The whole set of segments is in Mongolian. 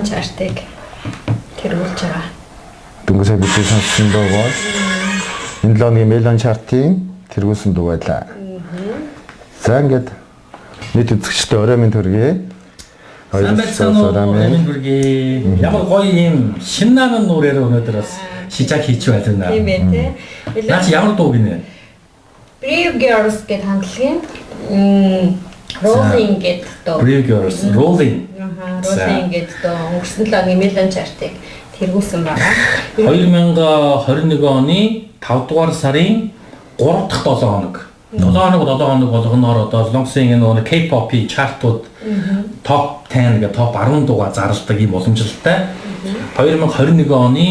Melon chart-ыг тэргүүлж байгаа. Дөнгөж сая бидний сонссон дуу бол энэ 7 хоногийн Melon chart-ын тэргүүлсэн дуу байлаа. За, ингээд нийт үзэгчдэд орой минь төргий. Сайн байцгаана уу? Орой минь. Хүргэе. Ямар гоё юм 신나는 노래로 өнөөдөр бас 시작 хийч байлаа. Тийм ээ, тий. Наа чи ямар дуу гинэ? Brave Girls гэдэг хамтлагийн Rolling гэдэг дуу. Brave Girls, Rolling. Аха, Rolling гэдэг дуу өнгөрсөн 7 хоногийн Melon chart-ыг тэргүүлсэн байгаа. 2021 оны 5 дугаар сарын 3 дахь 7 хоног. 7 хоног, 7 хоног болгоноор одоо Солонгосын энэ нөгөө K-pop-ийн chart-ууд топ 10 гэх топ 10 дуугаа зарладаг ийм уламжлалтай. 2021 оны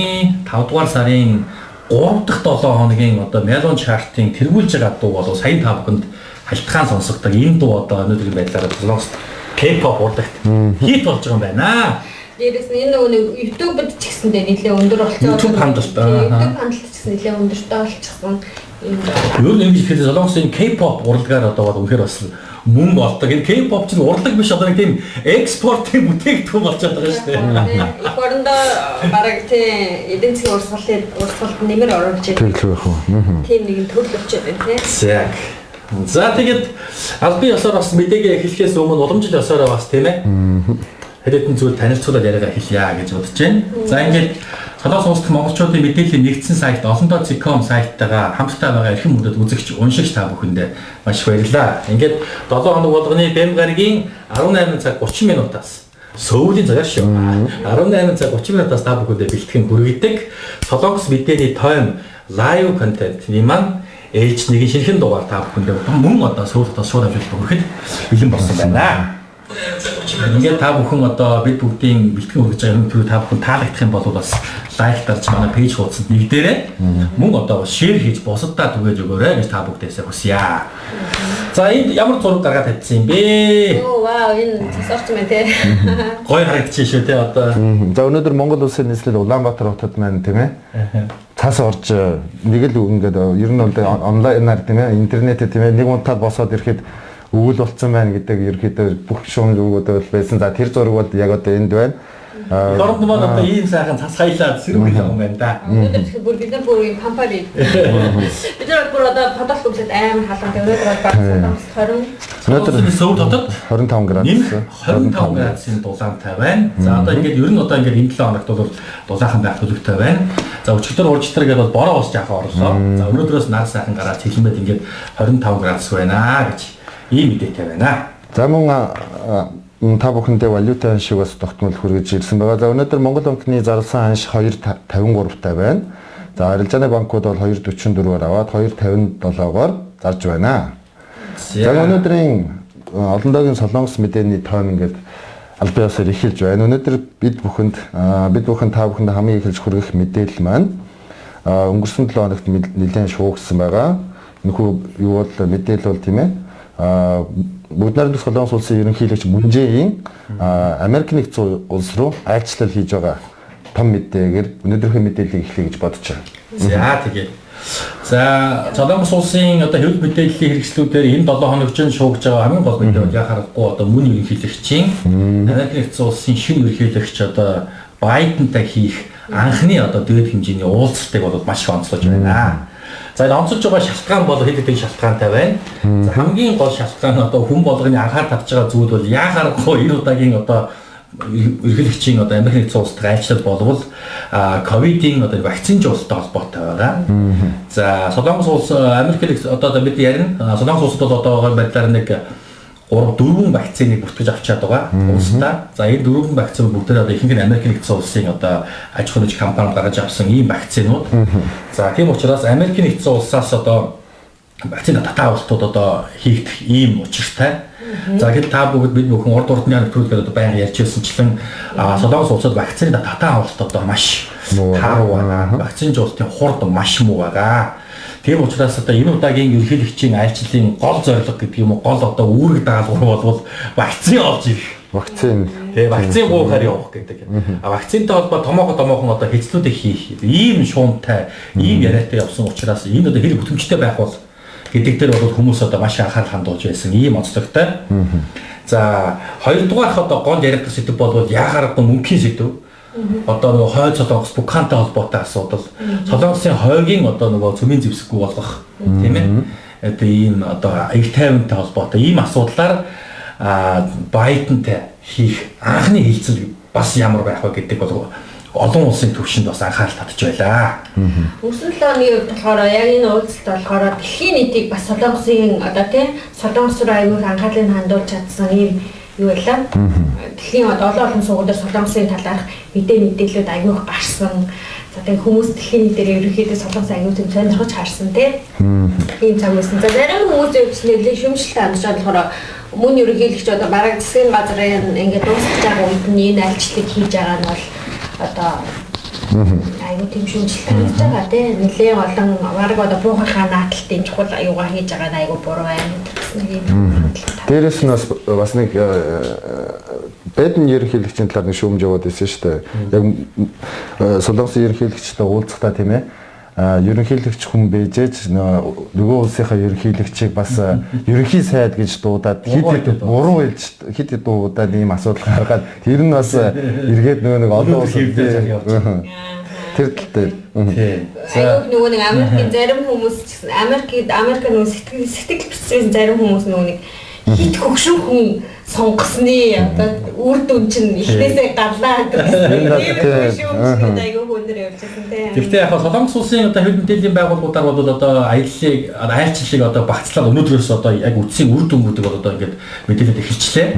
5 дугаар сарын 3 дахь 7 хоногийн одоо Melon chart-ын тэргүүлж байгаа дуу бол саяын та бүхэнд халтгаан сонсогддог энэ дуу одоо өнөөдрийн байдлаар Солонгост K-pop урлагт хит болж байгаа юм байна. Дээрээс нь энэ нөгөө нэг YouTube-д ч гэсэндээ нэлээ өндөр болцсон. YouTube хандалт, Тийм, YouTube хандалт ч гэсэн нэлээ өндөртэй болчихсон. Ийм Ер нь ингэж хэлэхэд Солонгосын K-pop урлагаар одоо бол үнэхээр бас мөнгө олдог. Энэ K-pop чинь урлаг биш, одоо нэг тийм экспортын бүтээгдэхүүн болчиход байгаа шүү дээ. Эх орондоо бараг тийм эдийн засгийн урсгалд нэмэр оруулж байгаа. Тэглэх байх уу? Тийм нэгэн төрөл болчиход байна, тий. За. За, тэгээд албан ёсоор бас мэдээгээ эхлэхээс өмнө уламжлал ёсоор бас, тийм ээ, хэд хэдэн зүйл танилцуулаад яриагаа эхэлье гэж бодож байна. За, ингээд Солонгос улс дахь монголчуудын мэдээллийн нэгдсэн сайт олондоо.com сайттайгаа хамтдаа байгаа эрхэм мөндөд үзэгч, уншигч та бүхэндээ маш их баярлалаа. Ингээд 7 хоног болгоны Бэм гарагийн 18 цаг 30 минутаас, Сөүлийн цагаар шүү. 18 цаг 30 минутаас та бүхэндээ бэлтгэн хүргэдэг Солонгос мэдээний тойм live контентны маань ээлж нэгэн шинэхэн дугаар та бүхэндээ мөн одоо Сөүл хотоос шууд амжилт хүрэхэд бэлэн болсон байна. Ингээд та бүхэн одоо бид бүгдийн бэлтгэн хүргэж байгаа юм төрөө та бүхэн таалагдах юм бол бас like дарж, манай page хуудсанд нэгдээрэй. Мөн одоо share хийж, бусаддаа түгээж өгөөрэй гэж та бүгдээсээ хүсье. За, энд ямар зураг гаргаад тавьсан юм бэ? Оо, вау, энэ цас орсон байна, тий. Гоё харагдчих шүү, те, одоо. За, өнөөдөр Монгол Улсын нийслэл Улаанбаатар хотод маань, тийм ээ, цас орж нэг л ингээд ер нь бол онлайнаар, тийм ээ, интернетээр, тийм ээ, нэг унтаад босоод ирэхэд өвөл болцсон байна гэдэг ерөөхдөө бүх шуумж өгөөд бол байсан. За, тэр зураг бол яг одоо энд байна. Дорд маань одоо ийм сайхан цас хаялаад сэрүүх юм байна да. Өнөөдөр тэгэхээр бүр бид нар бүр ийм пампа бий. Бид нар бүр одоо подолк өмсөд амар халуун. Тэгээ өнөөдөр бол баг Солонгост 20 Өнөөдөр Сөүл хотод 25 градус. нэмэх 25 градусын дулаантай байна. За, одоо ингээд ер нь одоо ингээд энэ 7 хоногт бол дулаахан байх төлөвтэй байна. За, өчигдөр уржтар гээд бол бороо бас жаахан орлоо. За, өнөөдрөөс нар сайхан гараад цэлмэд ингээд 25 градус байна гэж ийм мэдээтэй байна. За, мөн та бүхэндээ валютын ханшиг бас тогтмол хүргэж ирсэн байгаа. За, өнөөдөр Монгол банкны зарласан ханш 2.53 таа байна. За, арилжааны банкуд бол 2.44-оор аваад 2.57-оор зарж байна. За, өнөөдрийн олондоогийн Солонгос мэдээний тойм ингээд албан ёсоор эхэлж байна. Өнөөдөр бид бүхэн та бүхэнд хамгийн эхэлж хүргэх мэдээлэл маань өнгөрсөн 7 хоногт нэлээд шуугсан байгаа. Энэхүү юу бол мэдээлэл бол, тийм ээ, Бүгд найрамдах Солонгос улсын ерөнхийлөгч Мүн Жэ Ин Америк нэгдсэн улс руу айлчлал хийж байгаа том мэдээгээр өнөөдрийнхөө мэдээллийг эхлэе гэж бодож байна. За, тэгээд. За, Солонгос улсын одоо хэвлэл мэдээллийн хэрэгслүүдээр энэ 7 хоногч нь шуугж байгаа хамгийн гол мэдээ бол яхаарахгүй одоо мөн ерөнхийлөгчийн Америк нэгдсэн улсын шинэ ерөнхийлөгч одоо Байдентай хийх анхны одоо дээд хэмжээний уулзалтыг бол маш их онцлож байна. За, энэ онцолж байгаа шалтгаан бол хэд хэдэн шалтгаантай байна. За, хамгийн гол шалтгаан, одоо хүн болгоны анхаар татж байгаа зүйл бол яхаарахгүй энэ удаагийн одоо ерөнхийлөгчийн одоо Америк нэгдсэн улсад айлчлал болвол ковидын одоо вакцинжуулалттай холбоотой байгаа. За, Солонгос улс Америк одоо бид ярина. Солонгос улсад бол одоогоор байдлаар нэг 3 4 вакциныг бүртгэж авчаад байгаа улсдаа. За, энэ дөрвөн вакцин бүгдээр одоо ихэнх нь Америк нэгдсэн улсын одоо аж ахуйн нэгж компани гаргаж авсан ийм вакцинууд. За, тийм учраас Америк нэгдсэн улсаас одоо вакцин татаа авалтууд одоо хийгдэх ийм учиртай. За, гэтэл та бүгд бид бүхэн урд урдны нэвтрүүлгээр одоо байнга ярьж байсанчлан Солонгос улсад вакцины татаа авалт одоо маш тааруу байгаа. Вакцинжуулалтын хурд маш муу байгаа. Тийм учраас одоо энэ удаагийн ерөнхийлөгчийн айлчлалын гол зорилго гэдэг юм уу, гол одоо үүрэг даалгавар бол вакцин олж ирэх. Вакцин. Тэгээ вакцин гуйхаар явах гэдэг. А вакцинтай холбоо томоохон томоохон одоо хэцлүүдийг хийх ийм шуумтай, ийм яриатай явсан учраас энэ одоо хэрэг бүтэмжтэй байх бол гэдэг дээр бол хүмүүс одоо маш анхаарал хандуулж байсан ийм онцлогтой. За хоёрдугаарх одоо гол яригдах сэдэв бол яа харахгүй мөнхийн сэдэв. Одоо нөгөө хойд Солонгос Букантай холбоотой асуудал. Солонгосын хойгийн одоо нөгөө цөмийн зэвсэггүй болгох, тийм ээ. Одоо ийм одоо аяг тайвантай холбоотой ийм асуудлаар Байдентай хийх анхны хэлцэл бас ямар байх вэ гэдэг бол олон улсын төвшөнд бас анхаарал татж байлаа. Өнгөрсөн 7 хоногийн хувьд болохоор яг энэ уулзалт болохоор дэлхийн нийтийг бас Солонгосын одоо тийм Солонгос руу аягүй их анхаарлыг хандуулж чадсан ийм юу байлаа. Дэлхийн одоо олон олон суугуудаар Солонгосын талаарх мэдээллүүд аягүй их гарсан. За тэгээ хүмүүс дэлхийн нийтээр ерөнхийдөө Солонгос аягүй тийм сонирхож харсан тийм. Ийм цаг байсан. За зарим хүмүүсийн хувьд нэлээд шүмжлэлтэй хандж байгаа болохоор мөн ерөнхийлөгч одоо бараг засгийн газрын ингээд дуусгаж байгаа үед нь энэ айлчлалыг хийж байгаа нь бол одоо аягүй тийм шүмжлэлтэй хандж байгаа тийм. Нэлээд олон бараг одоо буухынхаа нааталтын чухал аюугаа хийж байгаа нь аягүй буруу байна гэсэн нэг юм хандлага. Дээрээс нь бас нэг Байден ерөнхийлөгчийн талаар нэг шүүмж яваад байсан шүү дээ. Яг Солонгосын ерөнхийлөгчтэй уулзахдаа тийм ээ. Ерөнхийлөгч хүн бэжээж нөгөө улсынхаа ерөнхийлөгчийг бас ерөнхий сайд гэж дуудаад хэд хэд буруу хэлж хэд хэд дуудаад ийм асуудал гаргаад тэр нь бас эргээд нөгөө нэг олон улс тэр тал дээр. Айгүй нөгөө нэг Америкийн зарим хүмүүс ч гэсэн Америк нөгөө сэтгэл бичсэн зарим хүмүүс нөгөө нэг хит хөгшин хүн сонгосны одоо үр дүн чинь эхнээсээ гарлаа гэдэг тийм айгүй хүнээр явж байсан тийм. Гэхдээ яг Солонгос улсын одоо хэвлэл мэдээллийн байгууллагуудаар бол одоо аяллыг айлчлалыг одоо багцлаад өнөөдрөөс одоо яг үдсийн үр дүнгуудыг бол одоо ингээд мэдээлэлд эхэлчлээ.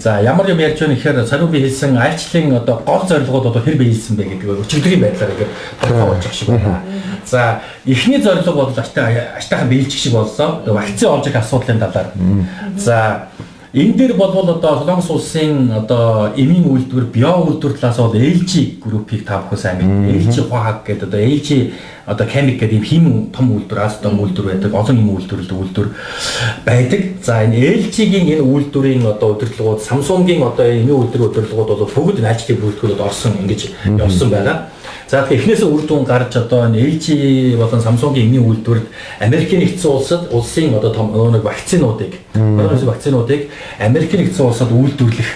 За ямар юм ярьж байна гэхээр саруу би хэлсэн айлчлалын одоо гол зорилгууд одоо хэр биелсэн бэ гэдэг өчигдрийн байдлаар ингээд тодорхой болж байгаа шиг байна. За эхний зорилго бол аштайхан биелчих шиг боллоо. Вакцин олж ирэх асуудлын талаар. За энэ дээр болвол одоо Солонгос улсын одоо эмийн үйлдвэр, био үйлдвэр талаас бол LG группийг та бүхэн сайн мэднэ. LG Huahak гэдэг одоо LG одоо Chemic гэдэг ийм хим том үйлдвэр, Аз том үйлдвэр байдаг, олон юм үйлдвэрлэдэг үйлдвэр байдаг. За энэ LG-гийн энэ үйлдвэрийн одоо удирдлагууд, Samsung-гийн одоо эмийн үйлдвэрийн удирдлагууд бол бүгд энэ айлчлалын бүрэлдэхүүнүүд орсон ингэж явсан байгаа. За тэгэхээр эхнээсээ үр дүн гарч одоо энэ LG болон Samsung-гийн эмийн үйлдвэрт Америкийн нэгдсэн улсад улсын одоо том нэг вакцинуудыг, коронавирус вакцинуудыг Америкийн нэгдсэн улсад үйлдвэрлэх.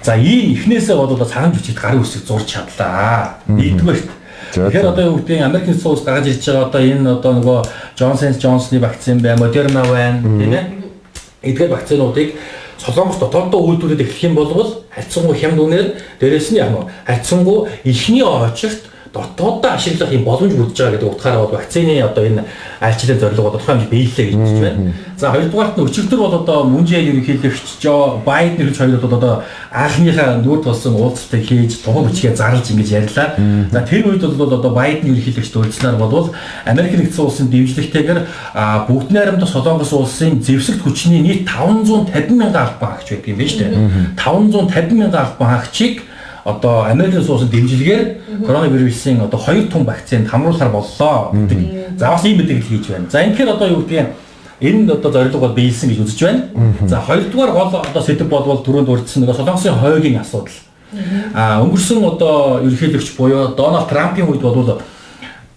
За ийм эхнээсээ бол цагаан жүжигт гарын үсэг зурж чадлаа. Нэгдүгээрт. Тэгэхээр одоо юу гэдгийг Америкийн нэгдсэн улс гаргаж ирж байгаа одоо энэ одоо нөгөө Johnson Johnson-ы вакцин байна, Moderna байна, тийм ээ. Эдгээр вакцинуудыг Солонгос дотооддоо үйлдвэрлээд эхлэх юм бол харьцангуй хямд үнээр дээрээс нь яг нь харьцангуй эхний очирт дотооддоо ашиглах юм боломж бүрдэж байгаа гэдэг утгаараа бол вакцины одоо энэ айлчлалын зорилго бол тодорхой хэмжээ биеллээ гэж үзэж байна. За хоёрдугаарт нь өчигдөр бол одоо Мөнжээ ерөнхийлөгч Жо Байден ерөнхийлөгч хоёр бол одоо анхныхаа нүүр тулсан уулзалтыг хийж тухайн бичгээ зарлж ингэж ярьлаа. За тэр үед бол одоо Байден ерөнхийлөгчд уулзсанаар бол Америк нэгдсэн улсын дэмжлэгтэйгээр бүгд найрамдах Солонгос улсын зэвсэгт хүчний нийт 550 мянган албан хаагч байдаг юм байна шүү дээ. 550 мянган албан хаагчийг одоо Америк нэгдсэн улсын дэмжлэгээр коронавирусын одоо 2 том вакцинд хамруулахар боллоо гэдэг. За бас ийм мэдээлэл хийж байна. За ингэхээр одоо юу гэдгийг энэ одоо зорилго бол биелсэн гэж үзэж байна. За хоёрдугаар гол одоо сэдэв болвол түрүүнд дурдсан нэг Солонгосын хойгийн асуудал. Өнгөрсөн одоо ерөнхийлөгч буюу Дональд Трампын үед бол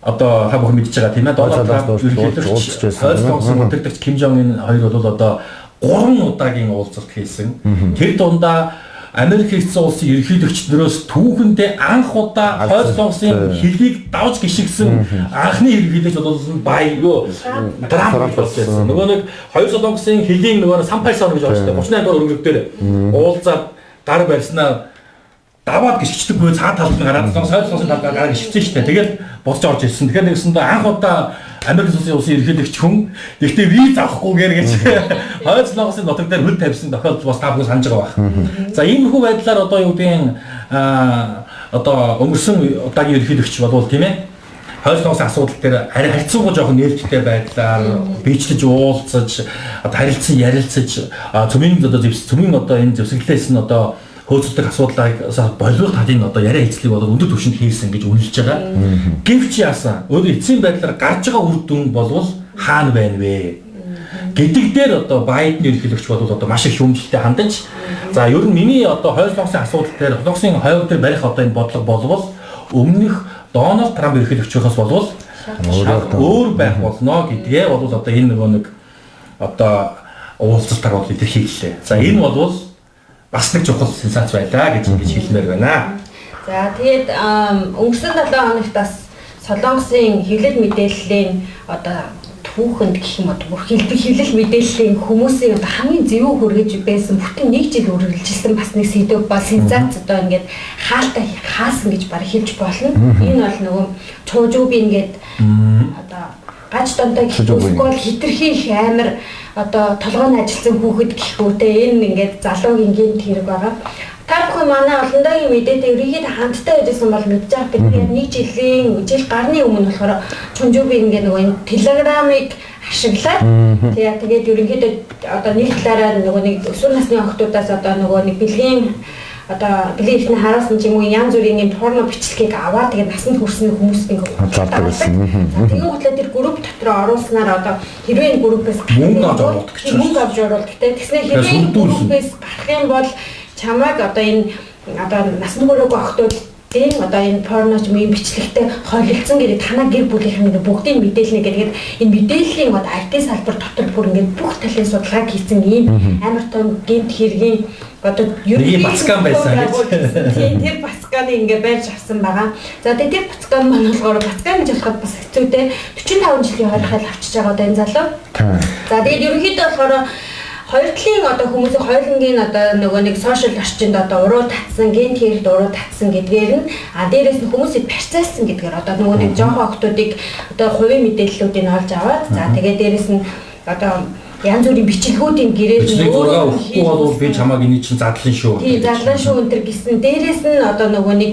одоо та бүхэн мэдж байгаа тийм ээ. Дональд Трамп ерөнхийлөгч Солонгосын удирдагч Ким Жон Ын хоёр бол одоо 3 удаагийн уулзалт хийсэн. Тэр дундаа Америк нэгдсэн улсын ерөнхийлөгчдөөс түүхэндээ анх удаа Хойд Солонгосын хөлийг давж гიშгсэн анхны ерөнхийлөгч бол Трамп болсон. Нөгөө нэг Хойд Солонгосын хөлийн нөгөө Сампайсон гэж байна шүү дээ. 38 дугаар өргөдөг дээр уулзаад гар барьснаа даваад гიშгчдэггүй цаа талд нь гараад Хойд Солонгосын талд гараад гიშгцэн шүү дээ. Тэгээд бодож орж ирсэн. Тэгэхээр нэгсэндээ анх удаа Америк улсын улсын ерөнхийлөгч хүн гэхдээ виз авахгүйгээр гэж Хойд Солонгосын нутаг дээр хөл тавьсан тохиолдол бас та бүхэн санаж байгаа байх. За иймэрхүү байдлаар одоо юу гэдгийг одоо өнгөрсөн удаагийн ерөнхийлөгч болвол тийм ээ Хойд Солонгосын асуудал дээр харьцангуй жоохон нээлттэй байдлаар бичлэж уулзаж одоо харилцан ярилцаж цөмийн одоо цөмийн одоо энэ зэвсэглээс нь одоо хөөцөлдөх асуудлыг боловсруулах талын одоо яриа хэлцлийг бол өндөр түвшинд хийсэн гэж үнэлж байгаа. Гэвч яасан? Өөрөө эцсийн байдлаар гарч байгаа үр дүн болвол хаана байна вэ гэдэг дээр одоо Байден ерөнхийлөгч бол одоо маш их шүүмжлэлтэй хандаж, за ер нь миний одоо Хойд Солонгосын асуудал дээр Солонгосын хойг дээр барих одоо энэ бодлого болвол өмнөх Дональд Трамп ерөнхийлөгчөөс болвол өөр байх болно гэдгээ бол одоо энэ нөгөө нэг одоо уулзалтаар бол илэрхийллээ. За энэ бол бас нэг чухал сенсац байлаа гэж ингэж хэлмээр байна. За тэгээд өнгөрсөн 7 хоногт бас Солонгосын хэвлэл мэдээллийн одоо түүхэнд гэх юм уу бүр хэвлэл мэдээллийн хүмүүсийн одоо хамгийн зөв хүргэж байсан бүтэн нэг жил үргэлжилсэн бас нэг сэдв ба сенсац одоо ингээд хаалта хаасан гэж баг хэлж болно. Энэ бол нөгөө Чужубин ингээд одоо гаж донтой гэх бол хитрхи их амар одоо толгойн ажилласан хүүхэд гэх үедээ энэ ингээд залуугийн гэмт хэрэг байгаа. Та бүхэн манай олондоогийн мэдээтэй ерөнхийдөө хандтай байжсэн бол мэдж байгаа бид нэг жилийн жил гарны өмнө болохоор Чунжубын ингээд нөгөө энэ Телеграмыг ашиглаад тэгээд ерөнхийдөө одоо нэг талаараа нөгөө нэг өсвөр насны охтуудаас одоо нөгөө нэг бэлгийн одоо бэлгийн ихний хараасан ч юм уу янз бүрийн юм порно бичлэгийг аваад тэгээд насанд хүрсэн хүмүүс ингээд зардаг байсан. Тэгэн хутлаа тэр групп дотор оруулснаар одоо хэрвээ энэ группээс мөнгө авч оруулдаг гэж мөнгө авч оруулдаг те. Тэгснэ хэрвээ энэ группээс гарах юм бол чамайг одоо энэ одоо насанд хүрээгүй охтуудын одоо энэ порно ч юм уу бичлэгтэй холилдсон гэдэг танаа гэр бүлийнхэн ингээд бүгдийг мэдээлнэ гэдэг энэ мэдээллийн одоо IT салбар дотор бүр ингээд бүх талын судалгааг хийсэн ийм амар том гэмт хэргийн одоо ерөнхий бацкан байсан гэж. Тийм тэр бацканыг ингээд барьж авсан байгаа. За тэгээд тэр бацкан маань болохоор бацкан гэж болоход бас хэцүү те 45 жилийн хорихол авчиж байгаа одоо энэ залуу. За тэгээд ерөнхийдөө болохоор хоёр талын одоо хүмүүсийн хойлонгийн одоо нөгөө нэг сошиал орчинд одоо уруу татсан, гэнт хэрэгт уруу татсан гэдгээр нь а дээрээс нь хүмүүсийг барьцаалсан гэдгээр одоо нөгөө нэг жоохон охтуудыг одоо хувийн мэдээллүүдийг олж аваад за тэгээд дээрээс нь одоо янз бүрийн бичлэгүүдийн гэрээд нь өөрөө өгөхгүй бол би чамааг эний чинь задлан шүү. Тийм задлан шүү энэ төр гэсэн. Дээрээс нь одоо нөгөө нэг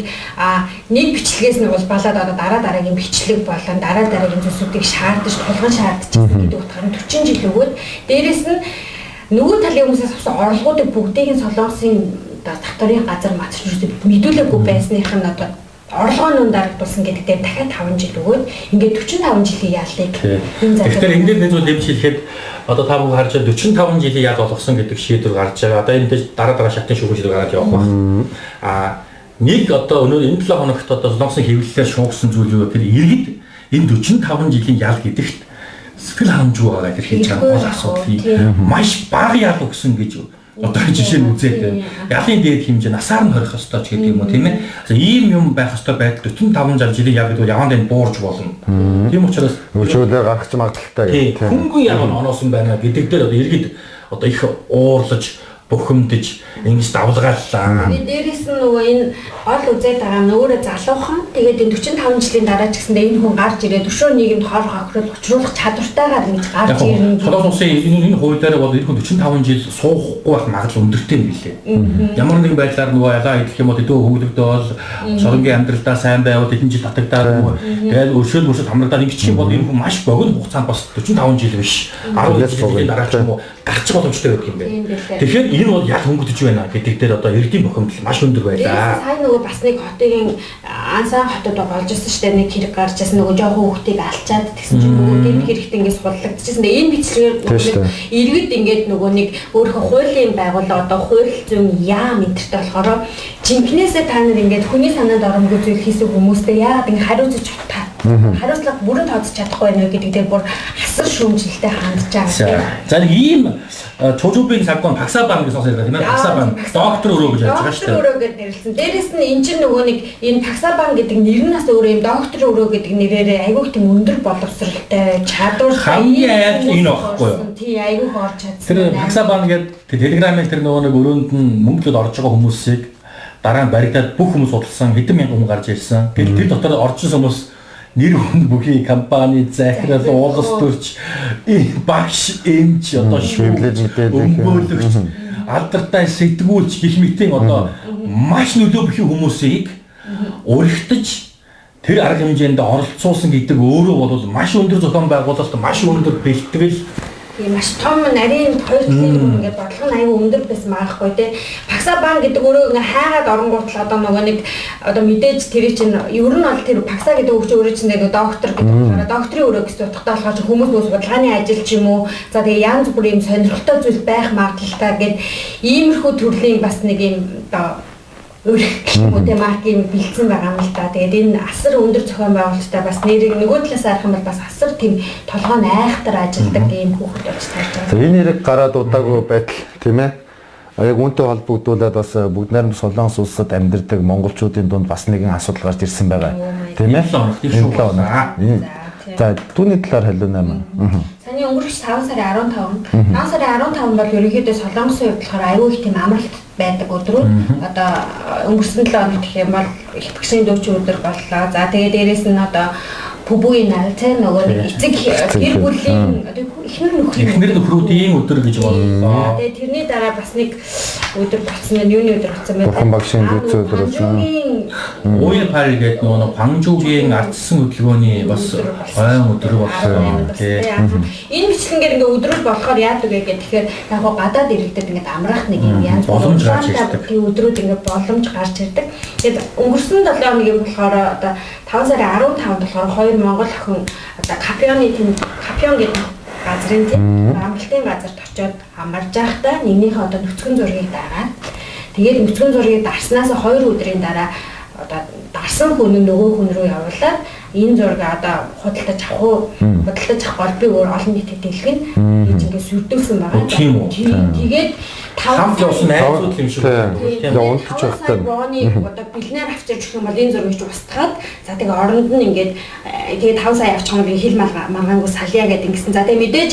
нэг бичлэгээс нь улбалаад одоо дараа дараагийн бичлэг болон дараа дараагийн зүйлсүүдийг шаардаж, тулган шаардаж гэдэг утгаар нь 40 жил өгөөд дээрээс нь нөгөө талын хүмүүсээс авсан орлогоодыг бүгдийг нь Солонгосын татварын газар матч мэдүүлээгүй байсных нь одоо орлогоо нүн дарагдуулсан гэдэг дээр дахиад 5 жил өгөөд ингээд 45 жилийн яллыг энэ залуу. Тэгэхээр энэ дээр нэг зүйл нэмж хэлэхэд одоо та бүхэн харж байгаа 45 жилийн ял болгосон гэдэг шийдвэр гарч байгаа. Одоо энэ дээр дараа дараа шатны шүүхийн шийдвэр гараад явах байх. А нэг одоо өнөө энэ 7 хоногт одоо Солонгосын хэвлэлээр шуугсан зүйл юу гэхээр иргэд энэ 45 жилийн ял гэдэгт сэтгэл хангамжгүй байгаа тэр хийж байгаа гол асуудал. Маш бага ял өгсөн гэж одоо жишээ нь үзээд байна. Ялын дээд хэмжээ насаар нь хорих ёстой ч гэдэг юм уу тийм ээ. Ийм юм байх ёстой байдал 45 жилийн ял гэдэг бол яванд энэ буурж болно. Тийм учраас өршөөлөөр гарах ч магадлалтай гэх тийм. Хөнгөн ял нь оноосон байна гэдэг дээр одоо иргэд одоо их уурлаж бухимдаж ингэж давлгааллаа. Би дээрээс нь нөгөө энэ гол үзээд байгаа нь өөрөө залуухан. Тэгээд энэ 45 жилийн дараа ч гэсэндээ энэ хүн гарч ирээд өшөө нийгэмд хор хохирол учруулах чадвартайгаар ингэж гарч ирнэ. Солонгос улсын энэ хууль дээр бол энэ хүн 45 жил суухгүй байх магадлал өндөртэй юм билээ. Ямар нэгэн байдлаар нөгөө ялаа идэх юм бол эдөө хөглөгдөөл солонгийн амьдралдаа сайн байвал хэдэн жил татагдаад нөгөө тэгээд өршөөл мөршөл хамрагдаад ингэчих юм бол энэ хүн маш богино хугацаанд бас 45 жил биш 10 жилийн дараа ч юм уу гарчих боломжтой байдаг юм байна. Тэгэхээр энэ бол ял хөнгөдөж байна гэдэг дээр одоо иргэдийн бухимдал маш өндөр байлаа. Сайн нөгөө бас нэг хотын ансан хотод болж ирсэн шүү дээ, нэг хэрэг гарч ирсэн нөгөө жоохон хүүхдийг алчаад тэгсэн чинь нөгөө гэмт хэрэгт ингээд судлагдчихсан. Тэгээ энэ бичлэгээр иргэд ингээд нөгөө нэг өөрийнхөө хуулийн байгууллага одоо хууль зүйн яам энтертэй болохоор жинкнээсээ та нар ингээд хүний санаанд оромгүй зүйл хийсэн хүмүүстэй яагаад ингээд хариуцаж хариуцлага бүрэн тооцож чадахгүй байна вэ гэдэг дээр бүр асар шүүмжлэлтэй хандж байгаа. За нэг ийм Чужубын саггон Паксабан гэж сонсож байгаа тийм ээ. Паксабан доктор өрөө гэж ярьж байгаа шүү дээ. Доктор өрөө гэж нэрлсэн. Дээрээс нь эн чинь нөгөө нэг энэ Паксабан гэдэг нэр нь бас өөрөө ийм доктор өрөө гэдэг нэрээрээ айгүйх тийм өндөр боловсралтай чадвар хамгийн аяад энэ багхгүй юу? Тий, айгүйх орж чадсан. Тэр Паксабан гэдэг Телеграмын тэр нөгөө нэг өрөөнд нь мөнгөлөд орж байгаа хүмүүсийг дараа нь баригдаад бүх хүмүүс судалсан хэдэн мянган хүн гарч ирсэн. Тэгэл тэр дотор орж ирсэн хүмүүс нэр хүн бүхий компани захирал улс төрч багш эмч одоо шүүмжлэл өмгөөлөгч алдартай сэтгүүлч гэх мэтийн одоо маш нөлөө бүхий хүмүүсийг урагтаж тэр арга хэмжээнд оролцуулсан гэдэг өөрөө бол маш өндөр зохион байгуулалт, маш өндөр бэлтгэл. Тийм маш том нарийн хоёр талын бүр ингээд бодлого нь аюу өндөр байсан маахгүй те. Паксабан гэдэг өөрөө ингээ хайгаад оронгуут л одоо нөгөө нэг одоо мэдээж тэр чинь ер нь бол тэр Пакса гэдэг үг чинь өөрөө чинь нэг доктор гэдэг утгаараа докторийн өрөө гэсэн утгатай болохоор хүмүүс нөгөө судалгааны ажил ч юм уу за тэгээ янз бүрийн юм сонирхолтой зүйл байх магадлалтай гэд иймэрхүү төрлийн бас нэг юм одоо өргөх үү маркийн бэлдсэн байгаа юм л да. Тэгээд энэ асар өндөр зохион байгуулалттай бас нэрийг нөгөө талаас харах юм бол бас асар тийм толгой нь айхтар ажилдаг ийм хүүхэд болж таарч байгаа. Энэ хэрэг гараад удаагүй байтал тийм ээ. Яг үүнтэй холбогдуулаад бас бүгд найрамд Солонгос улсад амьдардаг монголчуудын дунд бас нэгэн асуудал гарч ирсэн байгаа. Тийм ээ? Энэ 7 хоногт. За, түүний талаар халиунаа маа. Саяны өнгөрөх 5 сарын 15. 5 сарын 15 бол ерөнхийдөө Солонгосын хувьд болохоор аюул их тийм амралт байдаг өдрүүд. Одоо өнгөрсөн 7 хоног гэх юм бол их багшийн дөөчийн өдөр боллоо. За, тэгээ дээрэс нь одоо Пүбүгийн нал те нөгөө нэг эцэг гэр бүлийн одоо эхнэр нөхрүүдийн өдөр гэж боллоо. Тэгээ тэрний дараа бас нэг өдөр болсон байна. Юуны өдөр болсон бэ? Бурхан багшийн дүүцэн өдөр болсон. Уян пари гэдэг нөгөө Гванжуугийн ардсан хөдөлгөөний бас ойн өдөр болсон. Энэ бичлэнгээр ингээ өдрүүд болохоор яадаг вэ гэхээр тэгэхээр яг гоо гадаад иргэдэд ингээд амрах нэг юм янз боломж гарч ирдэг. Тийм өдрүүд ингээ боломж гарч ирдэг. Тэгээд өнгөрсөн 7 хоногийн болохоор одоо 5 сарын 15-нд болохоор хоёр монгол охин одоо Капионы тийм Капион гэдэг газрын тийм амралтын газарт очиод амарж байхдаа нэгнийхээ одоо нүцгэн зургийг дагаад тэгээд нүцгэн зургийг дарснаас 2 өдрийн дараа одоо дарсан хүн нь нөгөө хүн рүү явуулаад энэ зураг одоо худалдаж авах уу, худалдаж авах бол би өөр олон нийтэд дэлгэн гэж ингээд сүрдүүлсэн байгаа. Тийм үү. Тэгээд хамт явсан найзууд юм шиг тийм унтж явахтай. Бооны одоо бэлнээр авчирч өгөх юм бол энэ зургийг устгаад за тэгээ оронд нь ингээд тэгээд 5 сая авчих юм бол хил маргаангүй салъя гэдэг ингэсэн. За тэгээ мэдээж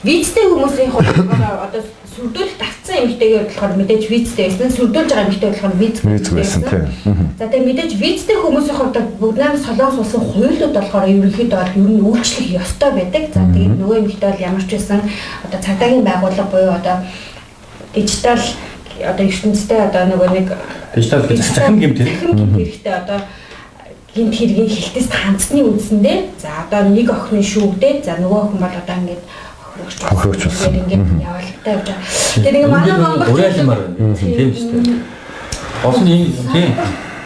визтэй хүмүүсийн хувьд одоо сүрдүүлэлт авцсан эмэгтэйгээр болохоор мэдээж визтэй байсан. Сүрдүүлж байгаа эмэгтэй болохоор виз байсан тийм. За тэгээ мэдээж визтэй хүмүүсийн хувьд бүгд найрамд Солонгос улсын хуйлууд болохоор ерөнхийдөө бол ер нь үйлчлэх ёстой байдаг. За тэгээд нөгөө эмэгтэй бол ямар ч байсан одоо цагдаагийн байгууллага буюу одоо дижитал одоо ертөнцтэй одоо нөгөө нэг дижитал гэж захим гэмт хэрэгтэй одоо гэмт хэргийн хилтэс хандсны үндсэндээ за одоо нэг охины шүүгдээ за нөгөө охин бол одоо ингээд хохирогч болсон. Ингээд яваалтай явж байгаа. Тэр ингээ манай Монгол уриалмаар байна. Тийм шүү дээ. Гол нь энэ тийм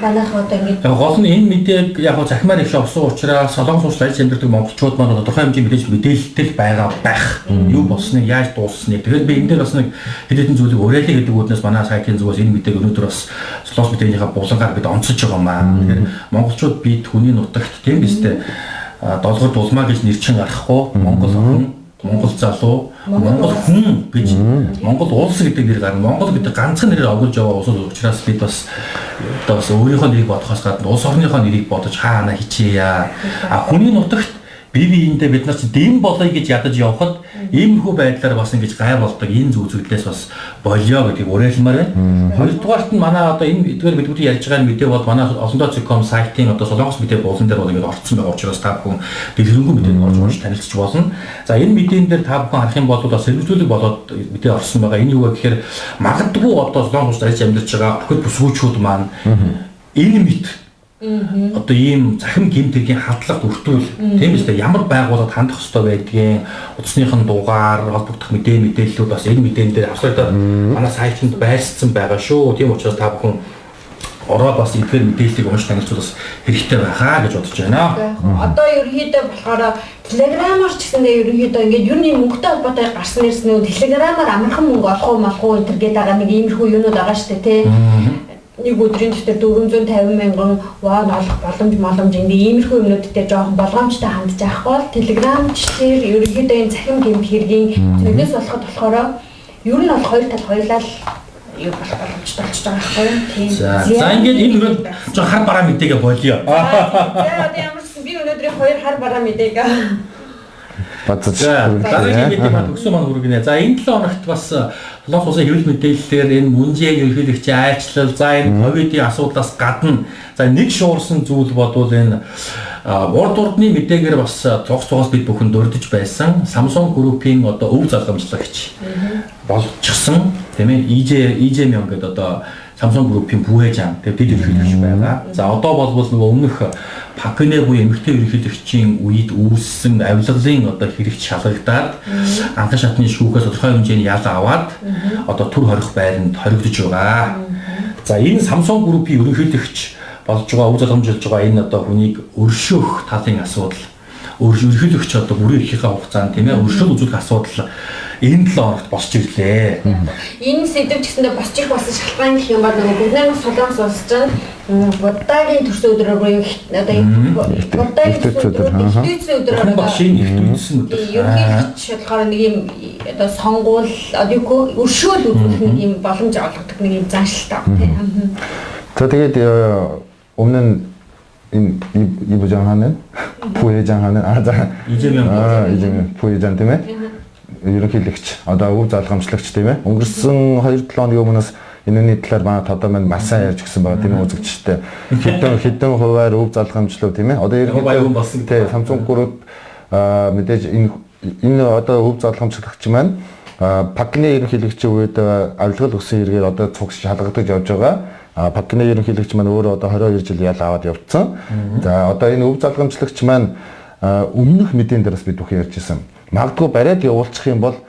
манайх одоо ингээд гол нь энэ мэдээг яг хөө захимаар их авсан учраас Солонгос улсад ажил амьдардаг монголчууд маань тодорхой хэмжээний мэдээж мэдээлэлтэй байгаа байх. Юу болсныг, яаж дууссаныг. Тэгэхээр би энэ дээр бас нэг хэд хэдэн зүйлийг уриалъя гэдэг үүднээс манай сайтын зүгээс энэ мэдээг өнөөдөр бас Солонгос мэдээнийхээ булангаар бид онцож байгаа маа. Тэгэхээр монголчууд бид хүний нутагт тийм биз дээ долгор дулмаа гэж нэр чин гаргахгүй Монгол охин, Монгол залуу, Монгол хүн гэж Монгол улс гэдэг нэр гарна. Монгол гэдэг ганцхан нэрээр овоглож яваа улс учраас бид бас одоо бас өөрийнхөө нэрийг бодохоос гадна улс орныхоо нэрийг бодож хаана хичээе. А хүний нутагт бие биендээ бид нар чи дэм болъё гэж ядаж явхад иймэрхүү байдлаар бас ингэж гай болдог энэ зүг зүглээс бас болёо гэдгийг уриалмаар байна. Хоёрдугаарт нь манай одоо энэ эдгээр бид бүгд ярьж байгаа мэдээ бол манай олондоо.com сайтын одоо Солонгос мэдээ булан дээр бол ингэж орцсон байгаа учраас та бүхэн дэлгэрэнгүй мэдээнд орж уншиж танилцж болно. За энэ мэдээн дээр та бүхэн харах юм бол бас сэргэлзүүлэг болоод мэдээ орсон байгаа. Энэ юу вэ гэхээр магадгүй одоо Солонгос улсад ажил амьдарч байгаа бүхэл бүсгүүчүүд маань энэ мэт одоо ийм захим гэмт хэргийн хандлагт өртвөл тийм биз дээ ямар байгууллагад хандах ёстой байдгийг утасных нь дугаар холбогдох мэдээ мэдээллүүд бас энэ мэдээн дээр авсрагдаад манай сайтанд байршсан байгаа шүү. Тийм учраас та бүхэн ороод бас эдгээр мэдээллийг уншиж танилцвал бас хэрэгтэй байхаа гэж бодож байна. Одоо ерөнхийдөө болохоор Телеграмаар ч гэсэндээ ерөнхийдөө ингээд ер нь мөнгөтэй холбоотой гарсан нэрсэн үү Телеграмаар амархан мөнгө олох уу малах уу энэ төр гээд байгаа нэг иймэрхүү юунууд байгаа шүү дээ тий. Нэг өдрийн дотор 450 мянган вон олох боломж боломж ингээ иймэрхүү юмнууд дээр жоохон болгоомжтой хандж авахгүй бол Telegram ч тэр ерөнхийдөө энэ захим гэмт хэргийн золиос болоход болохоор ер нь бол хоёр тал хоёулаа л юу болох боломжтой болчихж байгаа байхгүй юу? Тийм. За ингээд энэ өрөөнд жоохон хар бараа мэдээгээ болио. За одоо ямар ч би өнөөдрийн хоёр хар бараа мэдээг базаж. Дараагийн мэдээ маань төгсөн маань хүргэнэ. За энэ 7 хоногт бас Солонгос улсын хэвлэл мэдээллээр энэ Мүнжээ ерөнхийлөгчийн айлчлал, за энэ ковидын асуудлаас гадна за нэг шуурсан зүйл бодвол энэ урд урдны мэдээгээр бас цогц цогоос бид бүхэн дурдж байсан Samsung Group-ийн одоо өв залгамжлагч болчихсон тийм ээ EJ Myung гэдэг одоо Samsung Group-ийн бүхэж тэр дэд ерөнхийлөгч байгаа. За одоо болбол нөгөө өмнөх Пакне буюу эмэгтэй ерөнхийлөгчийн үед үүссэн авилгалын одоо хэрэгч шалгагдаад анхан шатны шүүхээс тодорхой хэмжээний ял аваад одоо төр хорих байранд хоригдож байгаа. За энэ Samsung Group-ийн ерөнхийлөгч болж байгаа, өв залгамжилж байгаа энэ одоо хүнийг өршөөх талын асуудал, ерөнхийлөгч одоо бүрийн эрхийнхээ хугацаанд тийм ээ өршөөл үзүүлэх асуудал энэ 7 хоногт босч ирлээ. Энэ сэдв ч гэсэндээ босч ирэх болсон шалтгаан гэх юм бол нөгөө бүгд найрамд Солонгос улс чинь Буддагийн төрсөн өдрөөр буюу одоо Буддагийн төрсөн өдрөөр ихтүйцсэн өдрөөр багшийн ихтүйцсэн өдөр. Ерөнхийлөгч болохоор нэг юм одоо сонгуул одоо юу өршөөл үзүүлэх нэг юм боломж олгодог нэг юм заншилтай тийм. За тэгээд өмнө нь энэ 이 부장하는 부회장하는 아, 이재명 이재명 부회장 тийм ээ. Ерөнхийлөгч одоо өв залгамжлагч тийм ээ. Өнгөрсөн 2-7 хоногийн өмнөөс энэний талаар манай тодоо маань маш сайн ярьж гисэн байгаа тийм ээ үзэгчтэй. Хэдэн хувиар өв залгамжлав тийм ээ. Одоо ерөнхийдөө тийм Samsung Group мэдээж энэ одоо өв залгамжлагч маань Пакны ерөнхийлөгчийн үед авилгал өгсөн хэрэгээр одоо цуг шалгагдаж явж байгаа. Пакны ерөнхийлөгч маань өөрөө одоо 22 жил ял аваад явцсан. За одоо энэ өв залгамжлагч маань өмнөх мэдэн дээр бас бид бүхэн ярьж ирсэн. Магадгүй бариад явуулчих юм бол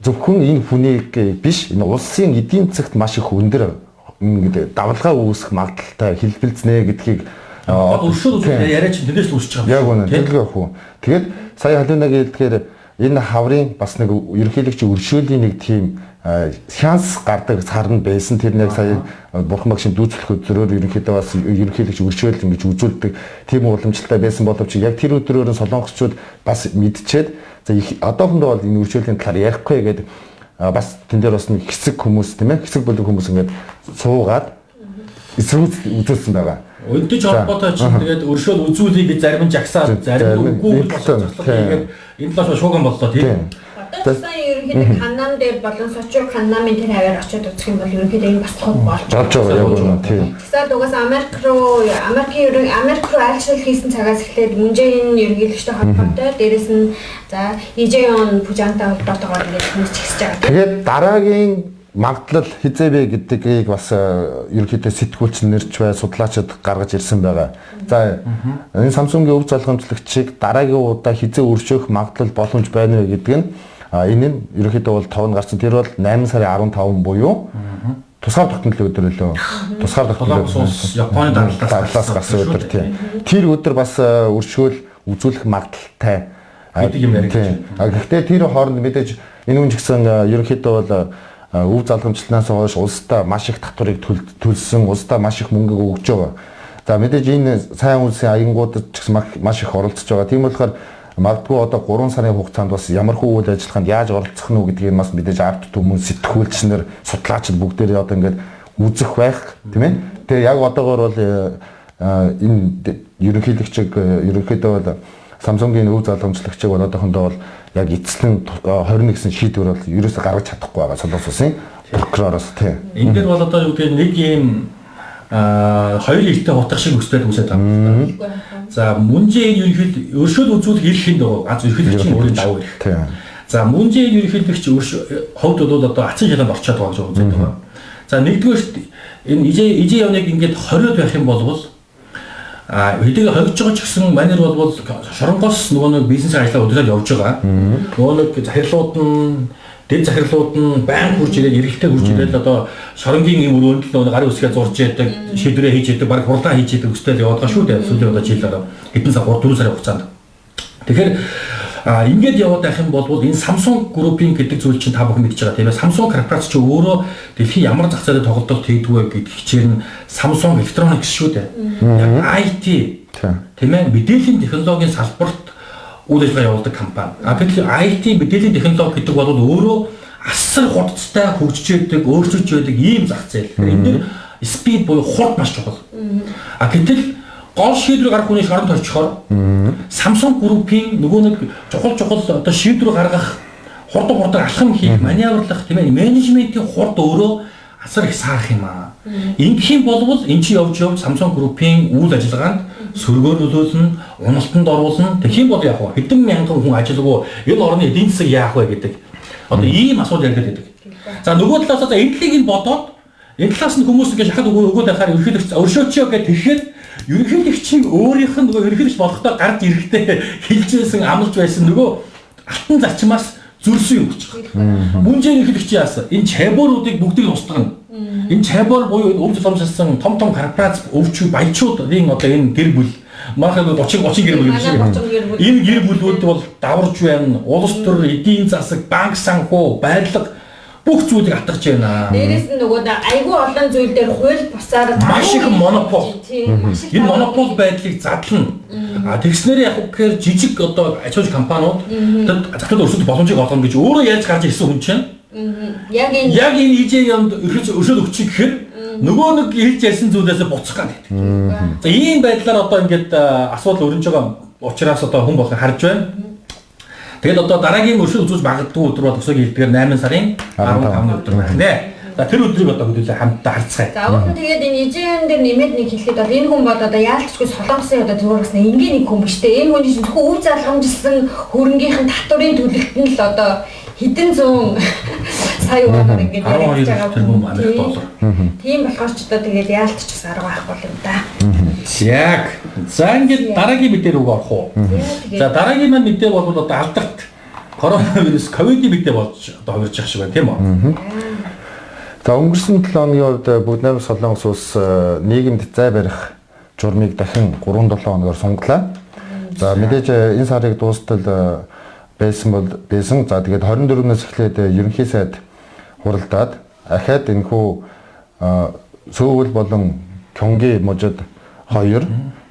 зөвхөн энэ хүнийг биш энэ улсын эдийн засагт маш их өндөр ингээд давлгаа үүсэх магадлалтай хэлбэлзнэ гэдгийг өршөөл үзүүлэх яриа чинь тэрнээс л үүсэж байгаа юм. Яг үнэ тэгэлгүй явах уу. Тэгээд сая Халиунагийн хэлдгээр энэ хаврын бас нэг ерөнхийлөгчийн өршөөлийн нэг тийм шанс гардаг сар нь байсан. Тэр нэг сая бурхан багшийн дүүцлэх өдрөөр ерөнхийдөө бас ерөнхийлөгч өршөөл ингэж үзүүлдэг тийм уламжлалтай байсан боловч яг тэр өдрөөр нь солонгосчууд бас мэдчихэд за одоохондоо бол энэ өршөөлийн талаар ярихгүй гэдэг бас тэн дээр бас нэг хэсэг хүмүүс тийм ээ хэсэг бүлэг хүмүүс ингээд суугаад эсрүүц үзүүлсэн байгаа. Өндөж холбоотой чинь тэгээд өршөөл үзүүлэе гэж зарим нь жагсаад зарим нь үгүй гэж болчихлоо. Тэгээд энэ талаас шууган боллоо тийм. Одоо ерөнхийдөө Каннам дээр болон Сочи Каннамын тэр хаваар очиод үзэх юм бол ерөнхийдөө энэ бас цуг болж байгаа яг үнэ тийм. Тэгсээд угаасаа Америк руу Америк руу айлчлал хийсэн цагаас эхлээд Мүнжээн ерөнхийлөгчтэй холбоотой дээрэс нь за Ижэйон Пужантай холбоотойгоор ингээд хүмүүс ч ихсэж байгаа. Тэгээд дараагийн магадлал хизээ бэ гэдгийг бас ерөнхийдөө сэтгүүлч нэрч бай судлаачид гаргаж ирсэн байгаа. За энэ Samsung-ийн өв залгамжлагчийг дараагийн удаа хизээ өршөөх магадлал боломж байна вэ гэдэг нь энэ нь ерөнхийдөө бол товн гарсан. Тэр бол 8 сарын 15 буюу тусгаар тогтнолын өдөр лөө. Тусгаар тогтнолын улс Японы дарлаас гарсан өдөр тийм. Тэр өдөр бас өршөөл үзүүлэх магадлалтай гэдэг юм яриа. А гэхдээ тэр хооронд мэдээж энэ үн ч гэсэн ерөнхийдөө бол өв залгамжлалнаас хойш улсдаа маш их татварыг төлсөн, улсдаа маш их мөнгө өгж байгаа. За мэдээж энэ сайн улсын аянгуудад ч гэсэн маш их оролцож байгаа. Тийм болохоор магадгүй одоо 3 сарын хугацаанд бас ямар хүү үйл ажиллагаанд яаж оролцох нь үү гэдгийг бас мэдээж ард түмэн сэтгүүлч нар, судлаачид бүгдээрээ одоо ингээд үзэх байх, тийм ээ. Тэгээ яг одоогоор бол энэ ерөнхийлөгчийг ерөнхийдөө бол Samsung-ийн өв залгамжлагчийг бол одоохондоо бол яг эцэслэн 21 гэсэн шийдвэр бол ерөөсөө гаргаж чадахгүй байгаа Солонгос улсын прокуророос тийм. Энэ дээр бол одоо юу гэдэг нэг юм хоёр эртээ хутгах шиг өсөлт үүсээд байгаа юм байна. За Мүнжээн ерөнхийлөгч өршөөл үзүүлэх эрх хин нөгөө ганц ерөнхийлөгчийн өөрийн давуу эрх. Тийм. За Мүнжээн ерөнхийлөгч хувьд бол одоо ацын шаланд орчоод байгаа гэж үзээд байгаа. За нэгдүгээр энэ ижээ явныг ингээд хориод байх юм бол хэдийгээр хожиж байгаа ч гэсэн манер бол шоронгоос нөгөө нэг бизнес ажиллаа өдрөөр явж байгаа. Нөгөө нэг захирлууд нь дэд захирлууд нь баян хурж ирээд эргэлтэй хурж ирээд одоо шоронгийн юм өрөөнд л нөгөө гарын үсгээ зурж яадаг, шийдвэрээ хийж яадаг, баг хуралдаа хийж яадаг өстэй л яваад байгаа шүү дээ. Сүүлийн удаа жил одоо хэдэн сар 3 4 сарын хугацаанд. Тэгэхээр ингээд яваад байх юм бол энэ Samsung Group-ийн гэдэг зүйл чинь та бүхэн мэдж байгаа тийм ээ. Samsung корпорац чинь өөрөө дэлхийн ямар зах зээлд тоглолт хийдэг вэ гэдэг хичээл нь Samsung Electronics шүү дээ. Яг IT тийм ээ мэдээллийн технологийн салбарт үйл ажиллагаа явуулдаг компани. А гэтэл IT мэдээллийн технологи гэдэг бол өөрөө асар хурдтай хөгжиж байдаг, өөрчилж байдаг ийм зах зээл. Тэгэхээр энэ дэр speed буюу хурд маш чухал. А гэтэл гол шийдвэр гаргах хүний шоронд орчихоор Samsung Group-ийн нөгөө нэг чухал одоо шийдвэр гаргах, хурдан алхам хийх, маневрлах тийм ээ менежментийн хурд өөрөө асар их саарах юм аа. Ингэх юм болвол эн чинь явж Samsung Group-ийн үйл ажиллагаанд сөргөөр нөлөөлнө, уналтанд оруулна. Тэгэх юм бол яг хэдэн мянган хүн ажилгүй энэ орны эдийн засаг яах вэ гэдэг. Одоо ийм асуудал яригдаад байдаг. За нөгөө талаас за энэ талыг нь бодоод энэ талаас нь хүмүүс ингэ шахаад өгөөд байхаар ерөнхийлөгч өршөөчөө гэж тэгэхэд ерөнхийлөгчийн өөрийнх нь нөгөө ерөнхийлөгч болохдоо гарч ирэхдээ хэлж байсан, амлаж байсан нөгөө алтан зарчмаас зөрсөн юм болчих. Мөнжээ ерөнхийлөгч яасан? Энэ чайборуудыг бүгдийг устгана. Энэ чайбор буюу энэ өв зуламшилсан том корпорац өвчүү баячуудын одоо энэ гэр бүл манайх 30 гэр бүл гэж байна. Энэ гэр бүлүүд бол даварж байна. Улс төр, эдийн засаг, банк санхүү, барилга Бүх зүйлийг атгаж байна. Дээрээс нь нөгөө айгүй олон зүйл дээр хууль бусаар маш их монопол. Энэ монопол байдлыг задлана. А тэгснээр яг үгээр жижиг одоо аж ахуйн компаниуд зах зээл өрсөлдөх боломжийг олгоно гэж өөрөө ярьж гарч ирсэн хүн чинь. Яг энэ ИЖМ-д өршөөл өгчих гэхээр нөгөө нэг хэлж ярьсан зүйлээсээ буцах гэдэг. За ийм байдлаар одоо ингээд асуудал өрнөж байгаа учраас одоо хүн болгон харж байна. Тэгээд одоо дараагийн өршөөл үзүүлж магадгүй өдөр бол өсөгийн хэлдгээр 8 сарын 15-ны өдөр байх нэ. За тэр өдрийг одоо хөдөлөө хамтдаа харцгаая. За уг нь тэгээд энэ ИЖМ дээр нэмээд нэг хэлэхэд бол энэ хүн бол одоо яалтчгүй Солонгосын одоо зүгээр гэсэн энгийн нэг хүн биш үү? Энэ хүний чинь зөвхөн үр залгамжилсан хөрөнгийнхэн татварын төлөлт нь л одоо хэдэн зуун сая воноор ингээд яриад байгаа тэрбум Америк доллар. Тийм болохоор ч одоо тэгээд яалтч бас арга байхгүй юм да. Яг. За ингээд дараагийн мэдээ рүү орох уу? За дараагийн маань мэдээ бол одоо алдарт коронавирус ковидын мэдээ болж одоо хувирж явах шиг байна тийм үү? За өнгөрсөн 7 хоногийн хувьд Бүгд найрамдах Солонгос улс нийгэмд зай барих журмыг дахин 3-7 хоногоор сунгалаа. За мэдээж энэ сарыг дуустал байсан бол байсан. За тэгээд 24-өөс эхлээд ерөнхий сайд хуралдаад ахаад энэхүү Сөүл болон Кёнги мужид 2,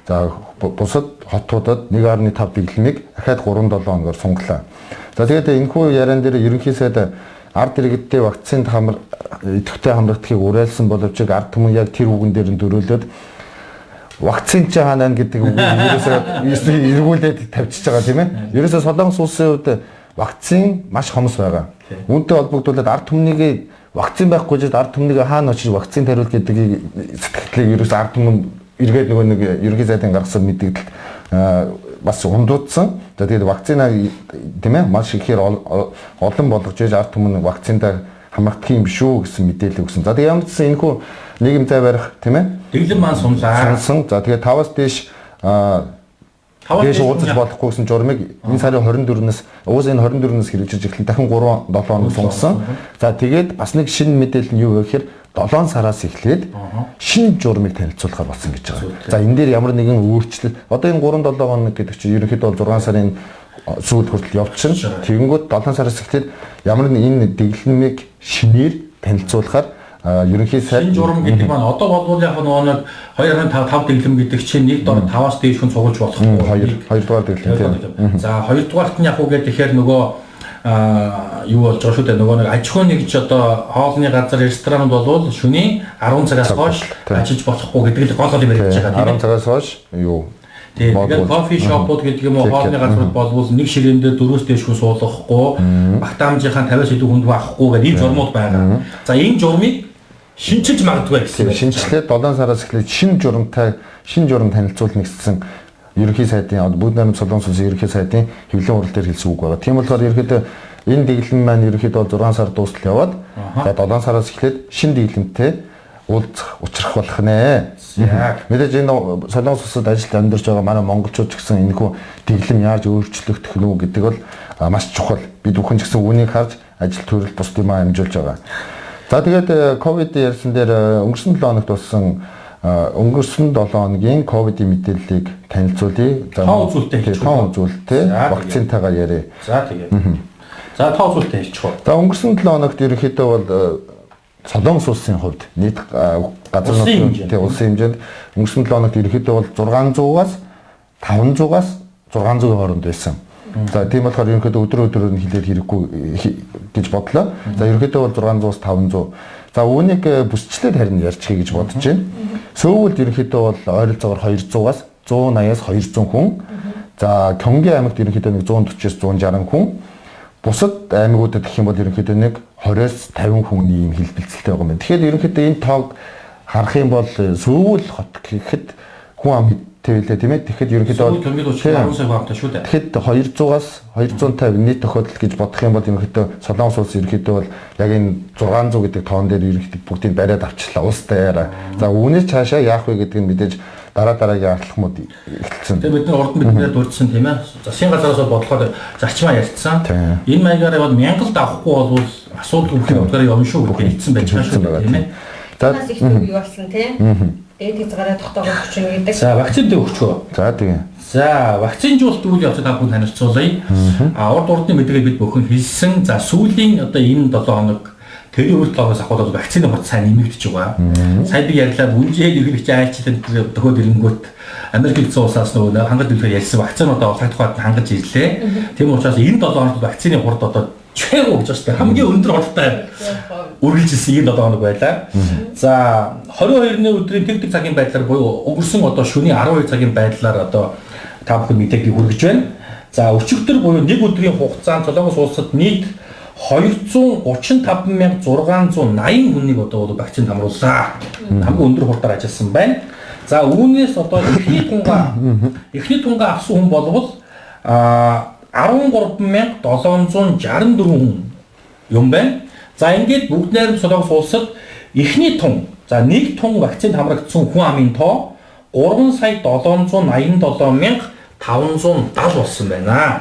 за бусад хотуудад 1.5 дэглэмийг ахаад 3-7 хоногоор сунгалаа. За тэгээд энэхүү яриан дээр ерөнхий сайд ард иргэдтэй вакцинд идэвхтэй хамрагдахыг уриалсан боловч ард түмэн яг тэр үгэн дээр нь дөрөөлөд вакцин чи хаана гэдэг үг ерөөсөө эргүүлээд тавьчихж байгаа тийм ээ. Ерөөсөө Солонгос улсын хувьд вакцин маш хомс байгаа. Үүнтэй холбогдуулаад ард түмнийг вакцин байхгүй ч ард түмнийг хаана очиж вакцин тариул гэдгийг сэтгэлийг ерөөсөө ард түмэн эргээд нөгөө нэг ерөнхий сайдын гаргасан мэдээлэлд бас ундуудсан. За тэгээд вакцина тийм ээ маш ихээр олон болгож ээж ард түмэн вакциндаа хамрагдах юм биш үү гэсэн мэдээлэл өгсөн. За тэгээд ямар ч гэсэн энэхүү нийгэм зай барих тийм ээ дэглэм маань сунлаа. Сунсан. За тэгээд 5-аас дээш дээш уулзаж болохгүй гэсэн журмыг энэ сарын 24-өөс уус энэ 24-өөс хэрэгжиж эхлэн дахин 3-7 хоног сунгасан. За тэгээд бас нэг шинэ мэдээлэл нь юу вэ гэхээр 7 сараас эхлээд шинэ журмыг танилцуулахар болсон гэж байгаа. За энэ дээр ямар нэгэн өөрчлөлт одоо энэ 3-7 хоног гэдэг чинь ерөнхийдөө бол 6 сарын сүүл хүртэл явчихна. Тэгэнгүүт 7 сараас эхлээд ямар нэг энэ дэглэмийг шинээр танилцуулахар ерөнхий сайд шинэ журам гэдэг маань одоо болвол яг нөгөө нэг 2.5 дэглэм гэдэг чинь нэг дор 5-аас дээш хүн цугулж болохгүй. Хоёрдугаар дэглэм тийм. За хоёрдугаарт нь яг уу гэхээр нөгөө юу болж байгаа шүү дээ. Нөгөө нэг аж ахуйн нэгж одоо хоолны газар ресторанууд болвол шөнийн 10 цагаас хойш ажиллаж болохгүй гэдэг л гол гол юм ярьж байгаа тийм ээ. 10 цагаас хойш юу. Тэгээд кофе шопууд гэдэг юм уу хоолны газрууд болвол нэг ширээн дээр 4-өөс дээш хүн суулгахгүй, багтаамжийнхаа 50-аас илүү хүнд авахгүй гэдэг ийм журмууд байгаа. За энэ журмыг шинчилж магадгүй гэсэн. Шинчлээд 7 сараас эхлээд шинэ журамтай шинэ журам танилцуулна гэсэн ерөнхий сайдын Бүгд найрамдах Солонгос улсын ерөнхий сайдын хэвлэлийн хурал дээр хэлсэн үг байгаа. Тийм болохоор ерөнхийдөө энэ дэглэм маань ерөнхийдөө 6 сар дуустал яваад за 7 сараас эхлээд шинэ дэглэмтэй уулзах учрах болох нэ. Мэдээж энэ Солонгос улсад ажил амьдарч байгаа манай монголчууд ч гэсэн энэхүү дэглэм яаж өөрчлөгдөх нь үү гэдэг бол маш чухал. Бид бүхэн ч гэсэн үүнийг харж ажил төрөл бусд юмаа амжуулж байгаа. За тэгээд ковид ярьсан дээр өнгөрсөн 7 хоногт болсон өнгөрсөн 7 хоногийн ковидын мэдээллийг танилцуулъя. За тоо үзүүлэлтээ хийчих. Тоо үзүүлэлтээ вакцинтайгаа яриа. За тэгээд. За тоо үзүүлэлтээ хийчих. За өнгөрсөн 7 хоногт ерөнхийдөө бол Солонгос улсын хувьд нийт газар нутгийн улсын хэмжээнд өнгөрсөн 7 хоногт ерөнхийдөө бол 600-аас 500-аас 600-ийн хооронд байсан. За тийм болохоор ерөнхийдөө өдөр өдрөөр нь хилээд хэрэггүй гэж бодлоо. За ерөнхийдөө бол 600-аас 500. За үүнийг бүсчлээд харин ярьчихъя гэж бодож байна. Сөүлд ерөнхийдөө бол ойролцоогоор 200-аас 180-аас 200 хүн. За Кёнги аймагт ерөнхийдөө нэг 140-аас 160 хүн. Бусад аймагуудад гэх юм бол ерөнхийдөө нэг 20-аас 50 хүний ийм хэлбэлцэлтэй байгаа юм байна. Тэгэхээр ерөнхийдөө энэ тоог харах юм бол Сөүл хот гэхэд хүн ам хэдтэй тийм ээ. Тэгэхэд ерөнхийдөө бол Кёнгид 10 сая хүн амтай шүү дээ. Тэгэхэд 200-аас 250 нийт тохиолдол гэж бодох юм бол ерөнхийдөө Солонгос улс ерөнхийдөө бол яг энэ 600 гэдэг тоон дээр ерөнхийдөө бүгдийг бариад авчлаа улс даяараа. За үүнээс цаашаа яах вэ гэдэг нь мэдээж дараа дараагийн артлахмууд эхэлсэн. Тэгээ бид нар урд нь бидний дурдсан тийм ээ. Засгийн газараас бодлохоор зарчмаа ярьсан. Энэ маягаар бол 1000 авахгүй бол асуудал үхэх утгаараа явна шүү гэж хэлсэн байж байгаа шүү дээ тийм ээ. За их төвийг болсон тийм. Дээд хязгаараа тогтоогоо хүчин гэдэг. За вакцин дээр өгчөө. За тэгээ. За вакцинжуулалт үйл явцыг та бүхэн танилцуулъя. А урд урдны мэдээгээр бид бүхэн хэлсэн. За сүүлийн одоо энэ 7 хоног Тэр үр тоогоос ахуулаад вакцины хурд сайн нэмэгдэж байгаа. Сая би ярьлаа бүнжээ ерөнхийлөгч айлчлан төхөөд ирэнгүүт Америк нэгдсэн улсаас нөгөө хангаж үлхээр ярьсан вакцинуудаа цаг тухайд хангаж ирлээ. Тийм учраас энэ 7 хоногт вакцины хурд одоо чэв гэж байна шүү дээ. Хамгийн өндөр хурдтай үргэлжилсэн энэ 7 хоног байлаа. За 22-ны өдрийн тэгдэг цагийн байдлаар буюу өнгөрсөн одоо шөнийн 12 цагийн байдлаар одоо та бүхэн мэдээг би хүргэж байна. За өчигдөр буюу нэг өдрийн хугацаанд Солонгос улсад нийт 235,680 хүнийг одоо бол вакцинд хамрууллаа. Хамгийн өндөр хурдаар ажилласан байна. За үүнээс одоо эхний тунгаа авсан хүн болвол 13,764 хүн юм байна. За ингээд бүгд найрамд Солонгос улсад эхний тун, за нэг тун вакцинд хамрагдсан хүн амын тоо 3,787,570 болсон байна.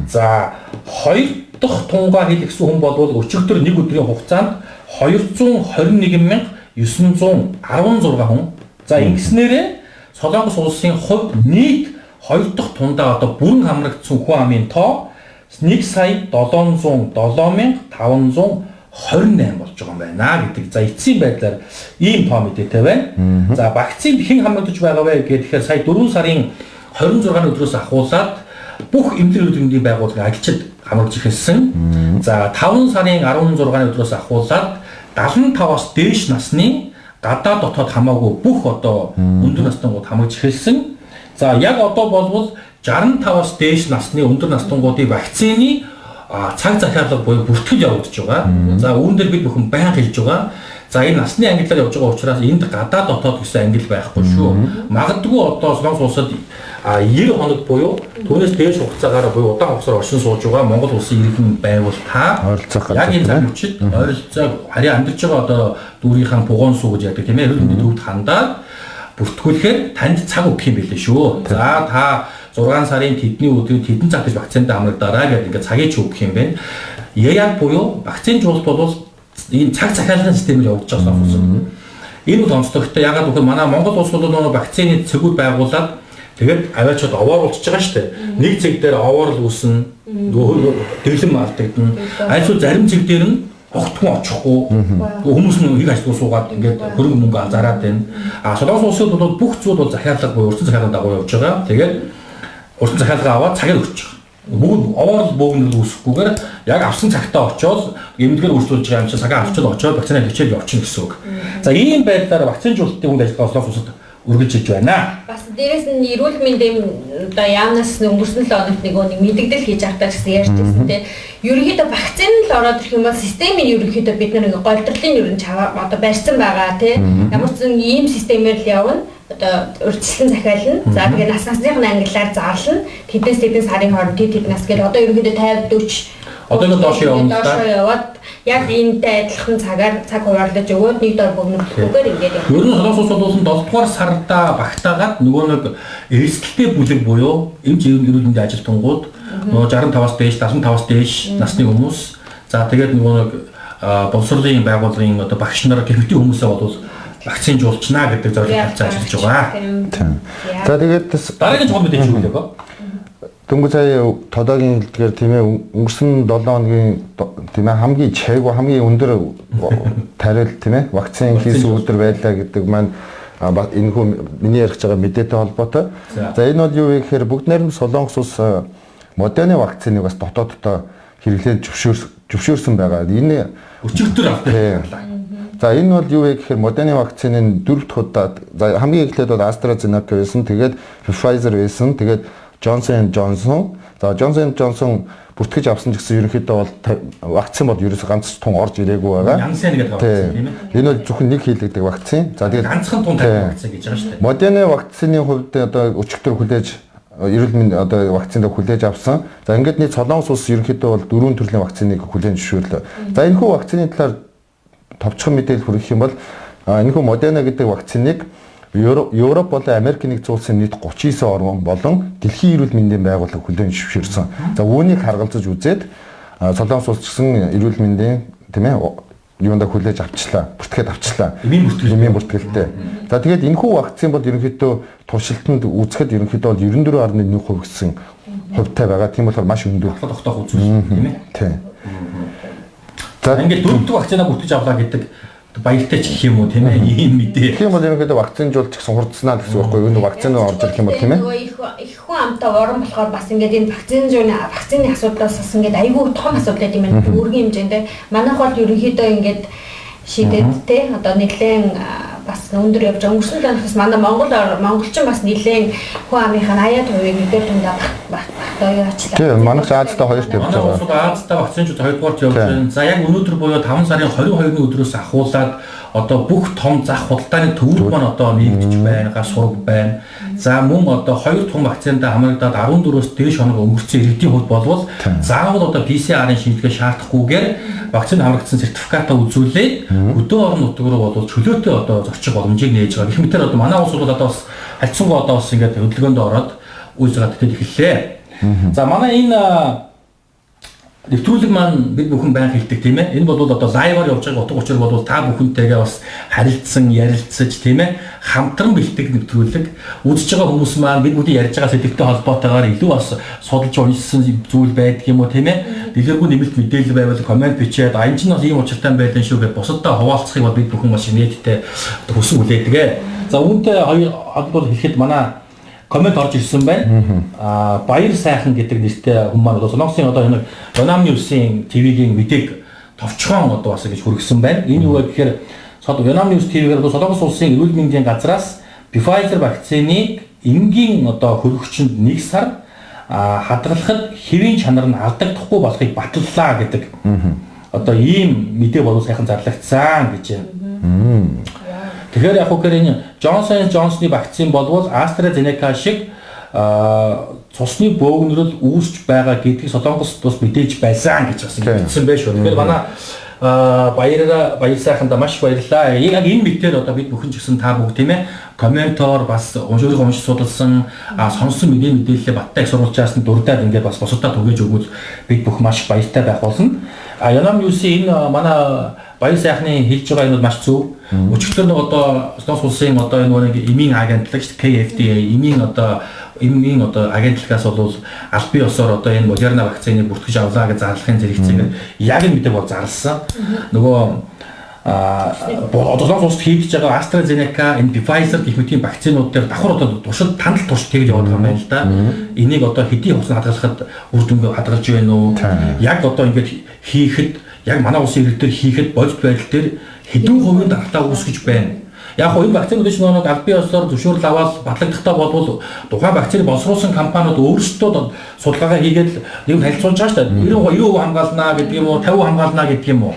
За хоёр дахь тунгаа хийлгэсэн хүн болвол өчигдөр нэг өдрийн хугацаанд 221,916 хүн. За ингэснээрээ Солонгос улсын хувь нийт хоёр дахь тундаа одоо бүрэн хамрагдсан хүн амын тоо 1,707,528 болж байгаа юм байна гэдэг. За эцсийн байдлаар ийм тоо мэдээтэй байна. За вакцинд хэн хамрагдаж байгаа вэ гэхээр сая 4 сарын 26-ны өдрөөс ахуулаад бүх эмнэлэг эрүүл мэндийн байгууллагын ажилчид хамрагдаж эхэлсэн. За 5 сарын 16-ны өдрөөс ахуулаад 75-аас дээш насны гадаа дотоод хамаагүй бүх одоо өндөр настангууд хамрагдаж эхэлсэн. За яг одоо болвол 65-аас дээш насны өндөр настангуудын вакцины цаг захиалга буюу бүртгэл явагдаж байгаа. За үүн дээр бид бүхэн байнга хэлж байгаа. За энэ насны ангиллаар явж байгаа учраас энд гадаа дотоод гэсэн ангил байхгүй шүү. Магадгүй одоо Солонгос улсад 90 хоног буюу түүнээс дээш хугацаагаар буюу удаан хугацаар оршин сууж байгаа Монгол улсын иргэн байвал та яг энэ цаг мөчид ойролцоог харин амьдарч байгаа одоо дүүрийнхаа пугон суу гэж ярьдаг тийм ээ эрүүл мэндийн төвд хандаад бүртгүүлэхээр танд цаг өгөх юм билээ шүү. За та 6 сарын тэдний өдрийн тэдэн цаг гэж вакцинд хамрагдаарай гэдэг ингээд цагийг ч өгөх юм байна. Яг буюу вакцинжуулалт бол энэ цаг захиалгын системээр явагдаж байгаа улсад. Энэ бол онцлогтой. Ягаад гэвэл манай Монгол улс бол нөгөө вакцины цэгүүд байгуулад тэгээд аваачууд овоор болчихж байгаа шүү дээ. Нэг цэг дээр овоор л үүснэ. Нөгөө дэглэм алдагдана. Альсуу зарим цэг дээр нь огт хүн очихгүй. Хүмүүс нь хиг ажилгүй суугаад ингээд хөрөнгө мөнгө зараад байна. А Солонгос улсууд бол бүх зүйл бол захиалга буюу урьдчилан захиалгын дагуу явж байгаа. Тэгээд урьдчилан захиалга аваад цагаар өгч байгаа. Бүгд овоор бөөгнөл үүсэхгүйгээр яг авсан цагтаа очиод эмнэлгээр үйлчлүүлж байгаа юм чинь цагаа авчид очиод вакцина хичээл явчихна гэсэн үг. За ийм байдлаар вакцинжуулалтын үнд ажиллагаа Солонгос улсад үргэлж иж байна. Бас дээрээс нь эрүүл мэндийн одоо яамнаас өнгөрсөн 7 хоногт нэг мэдэгдэл хийж байхдаа гэсэн ярьж байсан те. Ерөнхийдөө вакцин л ороод ирэх юм бол системийн ерөнхийдөө бид нар ингээ голдролын ер нь чаваа одоо барьсан байгаа те. Ямар ч зэн ийм системээр л явна. Одоо урьдчилан захиална. За тэгээ нас насных нь ангиллаар зарлана. Тэднээс тэдэн сарын хооронд тэд нас гэл одоо ерөнхийдөө 50 40 одоо нэг доош явна л да. Доош яваад яг энэтэй адилхан цагаар цаг хуваарлаж өгөөд нэг дор богинохгүй ингээд явна. Ер нь Солонгос улс бол 7 дугаар сарда багтаагаад нөгөө нэг эрсдэлтэй бүлэг буюу эмч эрүүл мэндийн ажилтнууд нөгөө 65-аас дээш 75-аас дээш насны хүмүүс за тэгээд нөгөө нэг боловсролын байгууллагын одоо багш нар гэх мэт хүмүүсээ бол вакцинжуулчихна гэдэг зорилго тавьсан ажиллаж байгаа. За тэгээд дараагийн чухал мэдээ юу вэ? Дөнгөж сая тодоогийн хэлдгээр тийм ээ өнгөрсөн 7 хоногийн тийм ээ хамгийн чайгүй хамгийн өндөр тариал тийм ээ вакцин хийсэн өдөр байлаа гэдэг маань энэ хүү миний ярих байгаа мэдээтэй холбоотой. За энэ бол юу вэ гэхээр бүгд найрамд Солонгос улс Модерна вакциныг бас дотооддоо хэрэглээд зөвшөөрсөн байгаа. Энэ өчигдөр авсан. За энэ бол юу вэ гэхээр Модерна вакцины 4 дахь удаа за хамгийн эхлээд бол AstraZeneca байсан, тэгээд Pfizer байсан, тэгээд Johnson & Johnson. За Johnson & Johnson бүртгэж авсан ч гэсэн ерөнхийдөө бол вакцин бол ерөөсөө ганц тун орж ирээгүй байгаа. Янсан гэдэг вакцин тийм ээ. Энэ бол зөвхөн нэг хийлэгдэг вакцин. За тэгээд ганцхан тун тавих вакцин гэж байгаа шүү дээ. Модерна вакцины хувьд одоо өчигдөр хүлээж эрүүл мэнд одоо вакцинд хүлээж авсан. За ингээд нийт Солонгос улс ерөнхийдөө бол 4 төрлийн вакциныг хүлээн зөвшөөрлөө. За энэхүү вакцины талаар товчхон мэдээлэл хүргэх юм бол энэхүү Модерна гэдэг вакциныг Европ болон Америк нэгдсэн улсын нийт 39 орн болон дэлхийн эрүүл мэндийн байгууллага хүлээн зөвшөөрсөн. За үүнийг харгалзаж үзээд Солонгос улс ч гэсэн эрүүл мэндийн тийм ээ юунда хүлээж авчлаа, бүртгээд авчлаа. Эмийн бүртгэлтэй. За тэгээд энэхүү вакцин бол ерөнхийдөө туршилтанд үзэхэд ерөнхийдөө бол 94.1% гэсэн хувьтай байгаа. Тийм болохоор маш өндөр. Тогтоох үзүүлэлт тийм ээ. Тийм. За Ингээд 4 дахь вакцинаа бүртгэж авлаа гэдэг баяртай ч гэх юм уу тийм ээ ийм мэдээ. Тэгэх юм бол ерөнхийдөө вакцинжуулж гэсэн хурдснаа гэсэн үг байхгүй юу? Энэ вакцин орж ирэх юм бол тийм ээ. Нөгөө их хүн амтаа уран болохоор бас ингээд энэ вакцины асуудлаас бас ингээд айгүй том асуудал байт юм байна. Үүргийн хэмжээнд манайх бол ерөнхийдөө ингээд шийдээд те одоо нэлээд бас өндөр явж байгаа. Өнгөрсөн тонхоос манай монголчин бас нэлээд хүн амынхаа 80% нэгдүгээр тундаа багтаа яачлаа. Тийм, манайх Азидаа хоёрт явж байгаа. Манай улсууд Азидаа вакцинчууд хоёрдугаарт явж байна. За яг өнөөдөр буюу 5 сарын 22-ны өдрөөс ахуулаад одоо бүх том зах худалдааны төвүүд маань одоо нэгдэж байна, гар сураг байна. За мөн одоо 2 том вакциндаа хамрагдаад 14-өөс дээш хоног өнгөрсөн иргэдийн хувьд болвол заавал одоо PCR-ын шинжилгээ шаардахгүйгээр вакцин хамрагдсан сертификатаа үзүүлээд хөдөө орон нутг руу бол чөлөөтэй одоо зорчих боломжийг нээж байгаа. Гэх мэтэр одоо манай улс бол одоо бас хальцсангүй одоо бас ингээд хөдөлгөөнд ороод үйл ажиллагаа тэтгэж эхэллээ. За манай энэ нэвтрүүлэг маань бид бүхэн байнга хэлдэг тийм ээ. Энэ бол одоо лайваар явж байгаа утга учир бол та бүхэнтэйгээ бас харилцсан, ярилцаж тийм ээ, хамтран бэлтгэх нэвтрүүлэг. Үзэж байгаа хүмүүс маань бид бүхний ярьж байгаа сэдвтэй холбоотойгоор илүү бас судалж уншсан зүйл байдаг юм уу тийм ээ. Дэлгэрэнгүй нэмэлт мэдээлэл байвал коммент бичээд а энэ чинь бас ийм учиртай байлаа шүү гэж бусадтай хуваалцахыг бол бид бүхэн бас нийтдээ хүсэн хүлээдэг ээ. За үүнтэй хоёр холбоо хэлэхэд манай коммент орж ирсэн байна. Аа Баяр сайхан гэдэг нэртэй хүн маань одоо Солонгосын одоо энэ Yonam News-ийн TV-гийн мэдээг товчхон одоо бас ингэж хүргэсэн байна. Энэ юу вэ гэхээр Yonam News TV-гээр одоо Солонгос улсын эрүүл мэндийн газраас Pfizer вакциныг энгийн одоо хөргөгчөнд 1 сар хадгалахад хэвийн чанар нь алдагдахгүй болохыг баталлаа гэдэг. Одоо ийм мэдээ болов сайхан зарлагдсан гэж байна. Тэгэхээр яг үгээр энэ Johnson Johnson-ы вакцин болвол AstraZeneca шиг цусны бөөгнөрөл үүсч байгаа гэдгийг Солонгост бас мэдээж байсан гэж бас хэлсэн байх шүү. Тэгэхээр манай баяр сайхандаа маш баярлалаа. Яг энэ мэдээр одоо бид бүхэн ч гэсэн та бүгд тийм ээ комментоор бас өөрийгөө уншиж судалсан сонссон мэдээлэлээ баттай их сурвалжаас нь дурдаад ингээд бас бусдад түгээж өгвөл бид бүх маш баяртай байх болно. А Yonam News-ийн энэ манай баяр сайхны хэлж байгаа юм бол маш зөв. Өчигдөр нэг одоо Солонгос улсын одоо энэ нэг эмийн агентлаг KFDA эмийн одоо агентлагаас бол аль бие усаар одоо энэ Moderna вакциныг бүртгэж авлаа гэж зарлахын зэрэгцээгээр яг энэ мэдээг бол зарласан. Нөгөө одоо Солонгос улсад хийгдэж байгаа AstraZeneca, энэ Pfizer гэх мэтийн вакцинууд дээр давхар одоо туршид танал турш тэгж яваад байгаа юм байна л да. Энийг одоо хэдийн хугацаанд хадгалахад үр дүнгээ хадгалж байна уу? Яг одоо ингээд хийхэд яг манай улсын иргэдээр хийхэд бодит байдал дээр хэдэн хувийн даралтаа үүсгэж байна. Яг хөө энэ вакцинууд чинь нэг аль бие усаар зөвшөөрөл аваад батлагдахтаа болвол тухайн вакциныг боловсруулсан компаниуд өөрсдөө судалгаагаа хийгээд нэг харилцуулж байгаа шүү дээ. 90% хамгаалнаа гэдэг юм уу, 50% хамгаалнаа гэдэг юм уу.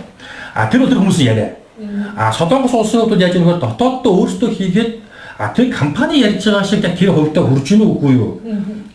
А тэр өдөр хүмүүс яриа. А Солонгос улсын хувьд яаж юм бэ? Дотооддоо өөрсдөө хийгээд а тэр компани ярьж байгаа шиг тэр хувьдаа хүрж гинэ үгүй юу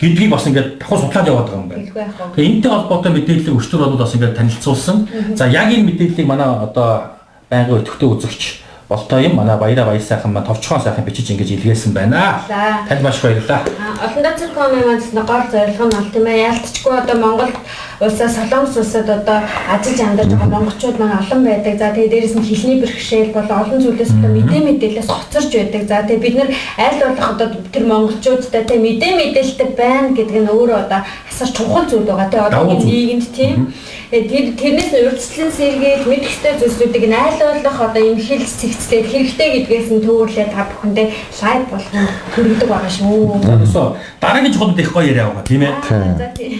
гэдгийг бас ингээд давхар судлаад яваад байгаа юм байна. Тэгээ энэтэй холбоотой мэдээллийг өчтөр бол бас ингээд танилцуулсан. За яг энэ мэдээллийг манай одоо байнгын идэвхтэй үзэгч болтой юм манай баяр сайхан маань товчхон сайхан бичиж ингэж илгээсэн байна. Танд маш баярлалаа. Олон дацкомын маань гол зорилго нь бол тийм ээ яалтчгүй одоо Монгол улсаас Солонгос улсад одоо ажиллаж амьдарч байгаа монголчууд маань олон байдаг. За тэгээ дээрэс нь хэлний бэрхшээл болон олон зүйлээс одоо мэдээлэлээс хоцорч байдаг. За тэгээ бид нэр аль болох одоо тэр монголчуудтай тийм мэдээлэлтэй байна гэдэг нь өөрөө одоо асар чухал зүйл байгаа. Тэгээ одоо нийгэмд тийм тэрнээс нь урьдчилан сэргийл мэдэх ёстой зүйлсүүдийг нь аль болох одоо эмхэлж цэгцлээд хэрэгтэй гэдгээс нь төвөрлөө та бүхэндээ лайв болгон хүргэдэг байгаа шүү. За дараагийн чухал мэдээ их гоё яриа байгаа тийм ээ. За тийм.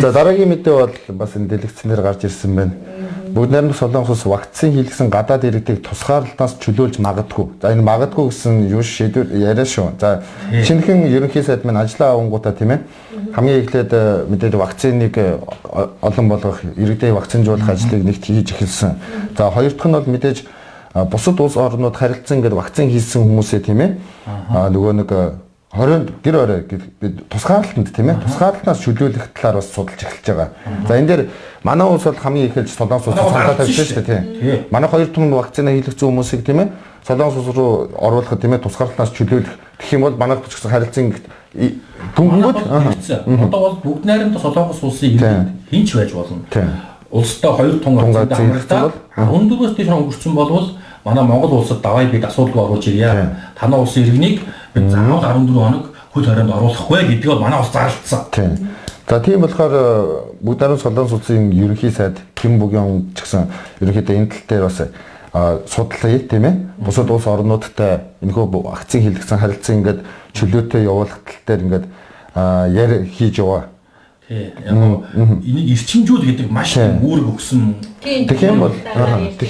За дараагийн мэдээ бол бас энэ дэлгэцнээр гарч ирсэн байна. Бүгд найрамдах Солонгос улс вакцин хийлгэсэн гадаад иргэдийг тусгаарлалтаас чөлөөлж магадгүй. За энэ магадгүй гэсэн юу шийдвэр яриа шүү. За шинэхэн ерөнхий сайд маань ажлаа авангуудаа тийм ээ. Хамгийн эхлээд мэдээд вакциныг олон болгох, иргэдийг вакцинжуулах ажлыг нэгт хийж эхэлсэн. За хоёр дахь нь бол мэдээж бусад улс орнууд харилцан ингээд вакцин хийсэн хүмүүсээ тийм ээ. Нөгөө нэг 20 гэр орой тусгаарлалтанд тийм ээ тусгаарлалтаас чөлөөлөх талаар бас судалж эхэлж байгаа. За энэ дээр манай улс бол хамгийн эхэлж Солонгос улс санаа тавьсан шүү дээ тийм. Манай хоёр түмэн вакцина хийлгэсэн хүмүүсийг тийм ээ Солонгос улс руу оруулахад тийм ээ тусгаарлалтаас чөлөөлөх гэх юм бол манайх ч гэсэн харилцан гүнгүүд одоо бол бүгд найрамдах Солонгос улсын иргэд хинч байж болно. Улстай хоёр тун вакцинд хамрагдаад 14-өөс дээш өнгөрсөн болвол манай Монгол улсад давай бид асуудалгүй оруулж ирье. Танай улсын иргэнийг бид заавал 14 хоног хөл хорионд оруулахгүй гэдгийг бол манай улс зарлцсан. Тийм. За тийм болохоор бүгд найрамд Солонгос улсын ерөнхий сайд Ким Бугён ч гэсэн ерөнхийдөө энэ тал дээр бас судлаа, тийм ээ. Бусад улс орнуудтай энэхүү акцийн хилэгцэн харилцан ингээд чөлөөтэй явуулах тал дээр ингээд яри хийж яваа. Тий. Яг энийг эрчимжүүл гэдэг маш үүрэг өгсөн. Тэгэх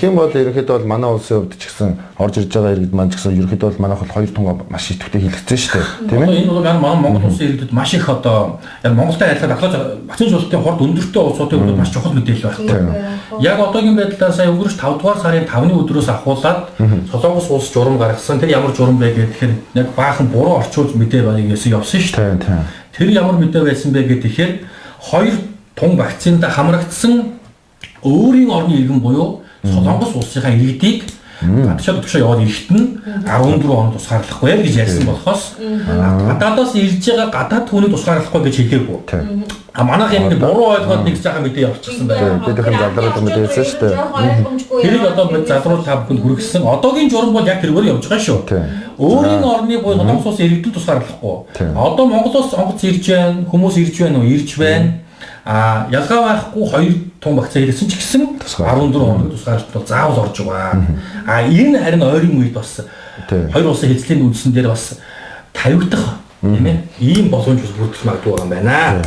юм бол ерөнхийдөө бол манай улсын хувьд ч гэсэн орж ирж байгаа иргэд маань ч гэсэн ерөнхийдөө бол манайх бол хоёр тунгаа маш идэвхтэй хилэгцэн шүү дээ. Тийм ээ. Одоо энэ бол манай Монгол улсын иргэдэд маш их одоо яг Монголтой харьцаад ахлаж вакцины шуултын хурд өндөртэй улсуудын хувьд маш чухал мэдээлэл байхгүй. Яг одоогийн байдлаар сая өнгөрч 5 дугаар сарын 5-ны өдрөөс ахуулаад Солонгос улс журам гаргасан. Тэр ямар журам бэ гэхээр яг баахан буруу орчуулж мэдээ байг гэсэн явсан шүү дээ. Тэр ямар мэдээ байсан бэ гэхээр хоёр тун вакцинд хамрагдсан өөрийн орны иргэн буюу Солонгос улсынхаа иргэдийг гадшаа төгшөө яваад ирэхэд нь 14 хоног тусгаарлахгүй гэж ярьсан болохоос гадаадаас ирж байгаа гадаад түүнийг тусгаарлахгүй гэж хэлээгүй. А манайх юм буруу ойлгоод нэг сайхан мэдээ явуулчихсан байна. Бидхэн залруулсан мэдээ байсан шүү дээ. Тэрийг одоо бид залруул та бүхэнд хүргэсэн. Одоогийн журам бол яг тэргээр явж байгаа шүү. Өөрийн орны буюу Солонгос улсын иргэдэд тусгаарлахгүй. Одоо Монголоос онгоц ирж байна, хүмүүс ирж байна уу? Ирж байна. А ялгаа байхгүй хоёр тун вакцин хийлгэсэн ч гэсэн 14 хоног тусгаарлалт бол заавал орж байгаа. А энэ харин ойрын үед бас хоёр улсын хэзлийн үндсэн дээр бас тавигдах, тийм ээ, ийм боломж бас бүрдэж магадгүй байгаа юм байна.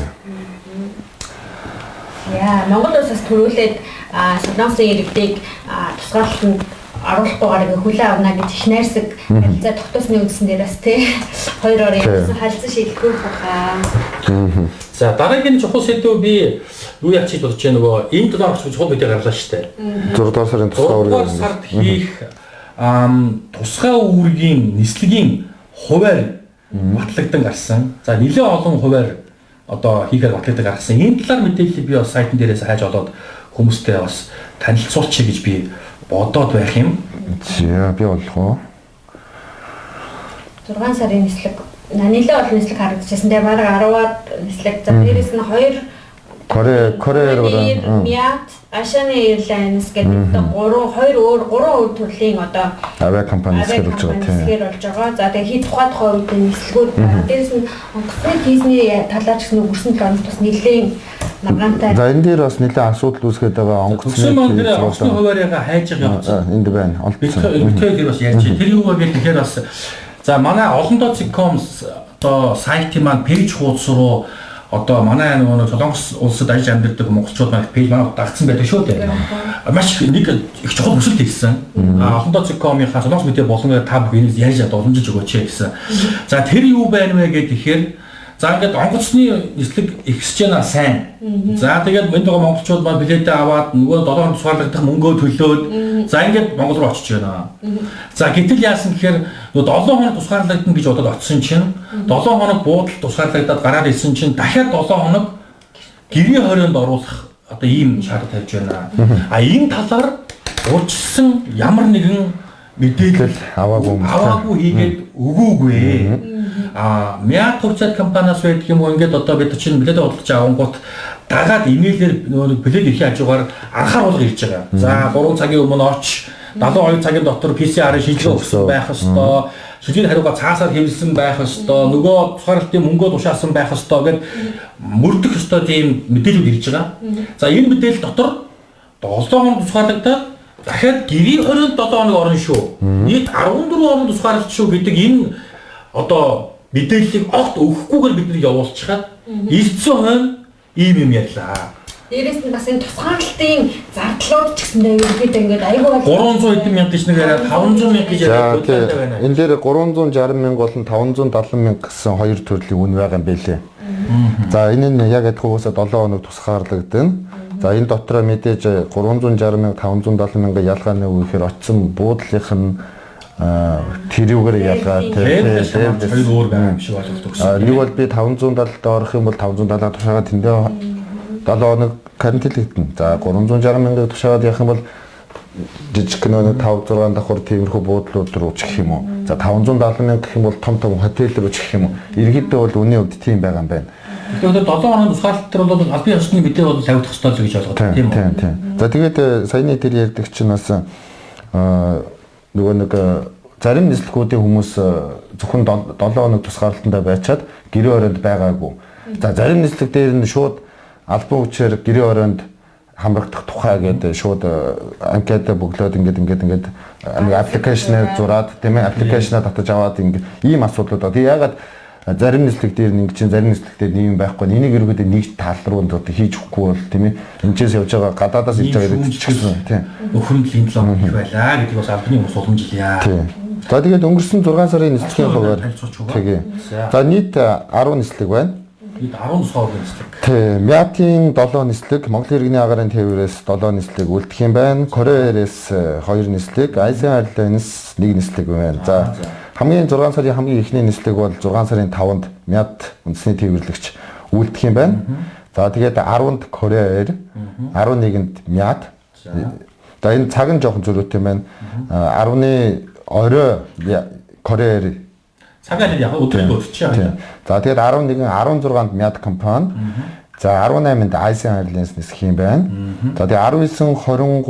Яа, Монгол улсаас төрүүлээд Солонгосын иргэдийг тусгаарлалтанд оруулахгүйгээр ингээ хүлээн авна гэж их найрсаг харилцаа тогтоосны үндсэн дээр бас тий хоёр орын явсан харилцан шийдлгүй баха. За дараагийн чухал сэдв би юу яачих бодож байна нөгөө энэ 7 хоногт чухал мэдээ гарлаа шүү дээ. 6 дугаар сарын тусгай үүрэг сард хийх тусгай үүргийн нислэгийн хуваар батлагдан гарсан. За нэлээд олон хуваар одоо хийхээр батлагдан гаргасан. Энэ талаар мэдээллийг би бас сайтн дээрээс хайж олоод хүмүүстэй бас танилцуулчих гэж би бодоод байх юм. За би болох уу? 6 сарын нислэг нэлээд олон нислэг харагдчихсан. Тэгээ бараг 10-аад нислэг. За дээрээс нь 2 Корей Мят, Asiana Airlines гэдэг 3 2 өөр 3 өөр төрлийн одоо авиа компани нислэгээр болж байгаа тийм. Нислэгээр болж байгаа. За тэгээ хий тухай тухай үед нислэгүүд байна. Дээрээс нь онгоцны тийзний талаар ч гэсэн өнгөрсөн 7 хоногт бас нэлээд маргаантай. За энэ дээр бас нэлээд асуудал үүсгээд байгаа онгоцны дээр онгоцны хуваарьгаа хайж байгаа явцсан. Энд байна. Олдсон. Тэр бас ярьж. Тэр юу вэ гэхээр бас за манай олондоо.com одоо сайтын маань пэйж хуудас руу одоо манай нөгөө Солонгос улсад ажиллаж амьдардаг монголчууд маань пэйж манай дагцсан байдаг шүү дээ. Маш нэг их чухал хүсэлт хийсэн. Олондоо.com-ийнхаа Солонгос мэдээ болон та бүхэн энийг яаж уламжилж өгөөч гэсэн. За тэр юу байна вэ гэхээр за ингээд онгоцны нислэг ихсэж байна сайн. За тэгээд энд байгаа монголчууд маань билетээ аваад нөгөө 7 хоног тусгаарлагдах мөнгөө төлөөд за ингээд Монгол руу очиж байна. За гэтэл яасан гэхээр нөгөө 7 хоног тусгаарлагдана гэж бодоод очисон чинь 7 хоног буудал тусгаарлагдаад гараад ирсэн чинь дахиад 7 хоног гэрээ хорионд оруулах одоо ийм шаардлага тавьж байна. А энэ талаар урьдчилсан ямар нэгэн мэдээлэл аваагүй хийгээд өгөөгүй. А Мят хувьцаат компаниас байдаг юм уу ингээд одоо бид чинь билет худалдаж авангуут дагаад имэйлээр нөгөө билет ирэхийн хажуугаар анхааруулга ирж байгаа. За 3 цагийн өмнө оч 72 цагийн дотор PCR-ын шийдвэр өгсөн байх ёстой. Шилжлийн хариугаа цаасаар хэвлсэн байх ёстой. Нөгөө тусгаарлалтын мөнгөө тушаасан байх ёстой гэд мөрдөх ёстой тийм мэдээлүүд ирж байгаа. За энэ мэдээлэл дотор 7 хоног тусгаарлагдаад дахиад гэрийн 27 хоног орно шүү. Нийт 14 хоног тусгаарлалт шүү гэдэг энэ одоо мэдээллийг огт өгөхгүйгээр бид нар явуулчихад ирсэн хойно ийм юм ярьлаа. Дээрээс нь бас энэ тусгаарлалтын зардлууд ч гэсэндээ ерөнхийдөө ингээд айгүй бол 300 хэдэн мянга гэж нэг яриад 500 мянга гэж яриад бодлоо байна. Энэ дээр 360 мянга болон 570 мянга гэсэн хоёр төрлийн үн байгаа юм билээ. За энэ нь яг адилхан уусаа 7 хоног тусгаарлагдана. За энэ дотроо мэдээж 360 мянга 570 мянга ялгааны үг гэхээр очсон буудлынх нь тэрүүгээр ялгаа тийм хоёр өөр байгаа юм шиг ойлголт өгсөн. Нэг бол би 570-д орох юм бол 570 тушаагаад тэндээ 7 хоног карантинлэгдэнэ. За 360 мянга тушаагаад явах юм бол жижиг нэг 5 6 давхар тиймэрхүү буудлууд руу ч гэх юм уу. За 570 мянга гэх юм бол том том хотел рүү ч гэх юм уу. Ерөнхийдөө бол үнийн хувьд тийм байгаа юм байна. Тэгэхээр 7 хоног тусгаарлалт төр бол албан ёсны мэдээ бол тавигдах ёстой л гэж ойлгоод тийм үү? Тийм. За тэгээд саяны тэр ярьдаг чинь бас нөгөө нэг зарим нислэгүүдийн хүмүүс зөвхөн 7 хоног тусгаарлалтандаа байчаад гэрээ оронд байгаагүй. За зарим нислэг дээр нь шууд албан хүчээр гэрээ оройнд хамрагдах тухай гэдэг шууд анкета бөглөөд ингээд нэг аппликейшнээр зураад тийм ээ аппликейшнаа татаж аваад ингээд ийм асуудлууд байна. Тэгээ ягаад зарим нислэг дээр нь ингэ чинь зарим нислэг дээр нэг юм байхгүй. Энийг ерөөдөө нэг тал руу одоо хийж өгөхгүй бол тийм ээ энэчээс явж байгаа гадаадаас ирж байгаа гэдэг ч гэсэн тийм өхөмдөл энэ 7 их байлаа гэдгийг бас албаны хүмүүс уламжлая. Тийм. За тэгээд өнгөрсөн 6 сарын нислэгийн хуваар тэгээ. За нийт 10 нислэг байна. Нийт 19 нислэг. Тийм. Мятын 7 нислэг, Монголын иргэний агаарын тээврээс 7 нислэг үлдэх юм байна. Korea Air-с 2 нислэг, Asian Airlines 1 нислэг байна. За хамгийн 6 сарын хамгийн эхний нислэг бол 6 сарын 5-нд Мят үндэсний тээвэрлэгч үлдэх юм байна. За тэгээд 10-нд Korea Air, 11-нд Мят. За энэ цаг нь жоохон зөрүүтэй юм байна. 10-ны орой Korea Air цагаар яг өдрийг өдөрч. За тэгээд 11 16-нд Мят компани. За 18-нд Asian Airlines нисэх юм байна. За тэгээд 19 23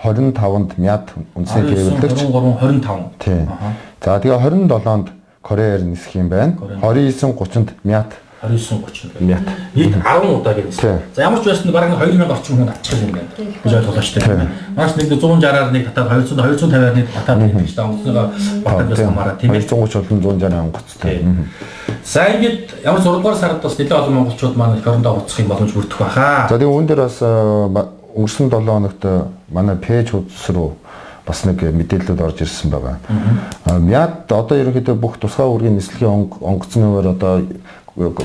25-нд Мят үндэсний тээвэрлэгч 23 25. Тийм. За тэгээд 27-нд Korea Air нисэх юм байна. 29 30-нд Мят 29 30. Мят. Нийт 10 удаагийн нислэг. За ямар ч байсан бараг 2000 орчим хүн авчих юм байна гэж ойлголоо шүү дээ. Маш нэг 160-аар нэг татаад 200 250-аар нэг татаад гэдэг чинь онгоцныгоо батал байсан хамаараа тийм ээ. 230 болон 160 онгоцтой. За ингээд ямар 6 дугаар сард бас нэлээд олон монголчууд маань эх орондоо буцах юм боломж бүрдэх байхаа. За тэгээ үүн дээр бас өнгөрсөн 7 хоногт манай пэйж хуудас руу бас нэг мэдээлэлүүд орж ирсэн байгаа. Мят одоо ерөнхийдөө бүх тусгай үүргийн нислэгийн онгоцны хуваар одоо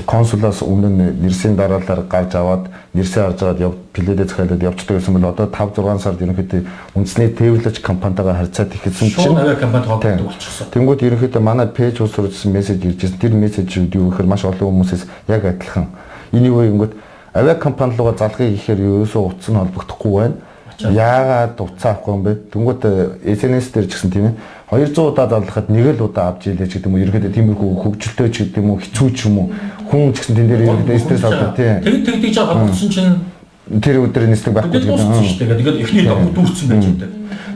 консулаас өмнө нь нэрсийн дараалалаар гарч аваад нэрсээ харж агаад пледээ захиалаад явцдаг гэсэн бол одоо 5 6 сард ерөнхийдөө үндэсний тээвэрлэгч компанитайгаа харьцаад эхэлсэн чинь авиа компанид холбогддог болчихсон. Тэнгүүд ерөнхийдөө манай пэйж ус руу ирсэн мессеж ирж байсан. Тэр мессежүүд юу гэхээр маш олон хүмүүсээс яг адилхан. Энэ юу гингүүд авиа компани руугаа залгая гэхээр ерөөсөө утас нь холбогдохгүй байна. Яагаад утсаа авахгүй юм бэ? Тэнгүүд SNS дээр ч гэсэн тийм ээ 200 удаа залгахад нэг л удаа авч ийлээ ч гэдэг юм уу. Ерөнхийдөө тиймэрхүү хөгжилтэй ч гэдэг юм уу, хэцүү ч юм уу. Хүн ч гэсэн тэн дээр ерөнхийдөө стресс авдаг тийм. Тэг тэгж холбогдсон чинь тэр өдөр нислэг байхгүй гэдэг юм шүү дээ. Тэгээд эхний доо дүүрсэн байж байдаг.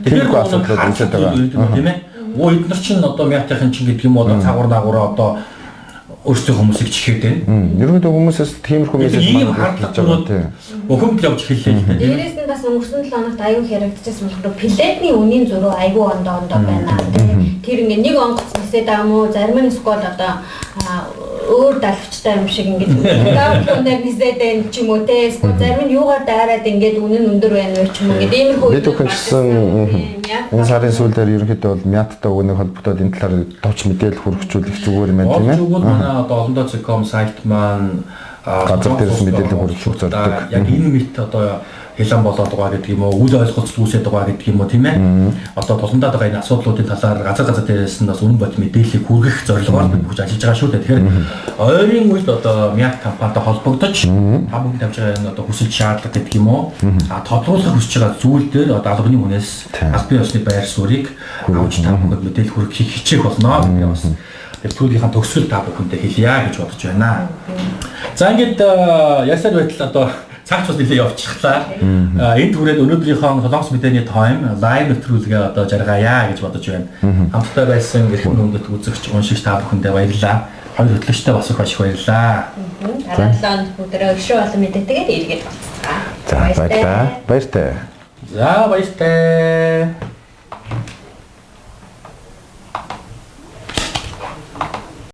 Тэгэхээр асуудал үүсээд байгаа тийм ээ. Өө эднэр чинь одоо мятынхын чинь гэдэг юм уу одоо цагуур нагуураа одоо өөрсдөө хүмүүсийг чихээд байна. Ерөнхийдөө хүмүүсээс тиймэрхүү мессеж маань харж байгаа тийм. Бухимдал явж эхэллээ л дээ. Дээрээс нь бас өнгөрсөн 7 хоногт аюу яригдчихсан болохоор пледний үнийн зөрүү аюу ондоо байна. Тэр ингээ нэг онгоц нисээд байгаа мó зарим нь скол одоо өөр далавчтай юм шиг ингээд гаунаар нисээд байна ч юм уу те. Эсвэл зарим нь юугаар дайраад ингээд үнэн өндөр байна уу ч юм уу ингээд иймэрхүү бид бүхэн энэ сарын сүүлээр ерөнхийдөө бол Мяттай өгнөх холбогдоод энэ талаар товч мэдээлэл хүргэжүүлэх зүгээр юм байна тийм ээ. Зүгээр манай одоо олондоо.com сайт маань газар дээрээс мэдээлэл хүргэх зорддог. Яг энэ мэт одоо хялан болоод байгаа гэдэг юм уу, үл ойлголцол үүсээд байгаа гэдэг юм уу тийм ээ. Одоо туландаад байгаа энэ асуудлуудын талаар газар дээрээс нь бас үнэн бод мэдээллийг хүргэх зорилгоор бид бүгд ажиллаж байгаа шүү дээ. Тэгэхээр ойрын үед одоо Мят компанитай холбогдож та бүхэн тавьж байгаа энэ одоо хүсэл шаардлага гэдэг юм уу, тодруулах хүсэж байгаа зүйл дээр одоо албаны хүнээс албан ёсны байр суурийг авч та бүхэнд мэдээлэл хүргэхийг хичээх болно гэдэг бас нэвтрүүлгийнхаа төгсгөл та бүхэндээ хэлье гэж бодож байна. За ингээд ясаар байтал одоо цагч бас нэлээ явчихлаа. Энэ түрээд өнөөдрийнхөө Солонгос мэдээний тойм лайв нэвтрүүлгээ одоо жаргаяа гэж бодож байна. Хамтдаа байсан эрхэм хүндэт үзэгч уншигч та бүхэндээ баярлалаа. Хоёр хөтлөгчтэй бас их маш их баярлалаа. Дараа 7 хоног бүгдээрээ өшөө олон мэдээтэйгээр эргээд болцгаая. За баярлалаа. Баяртай. За баяртай.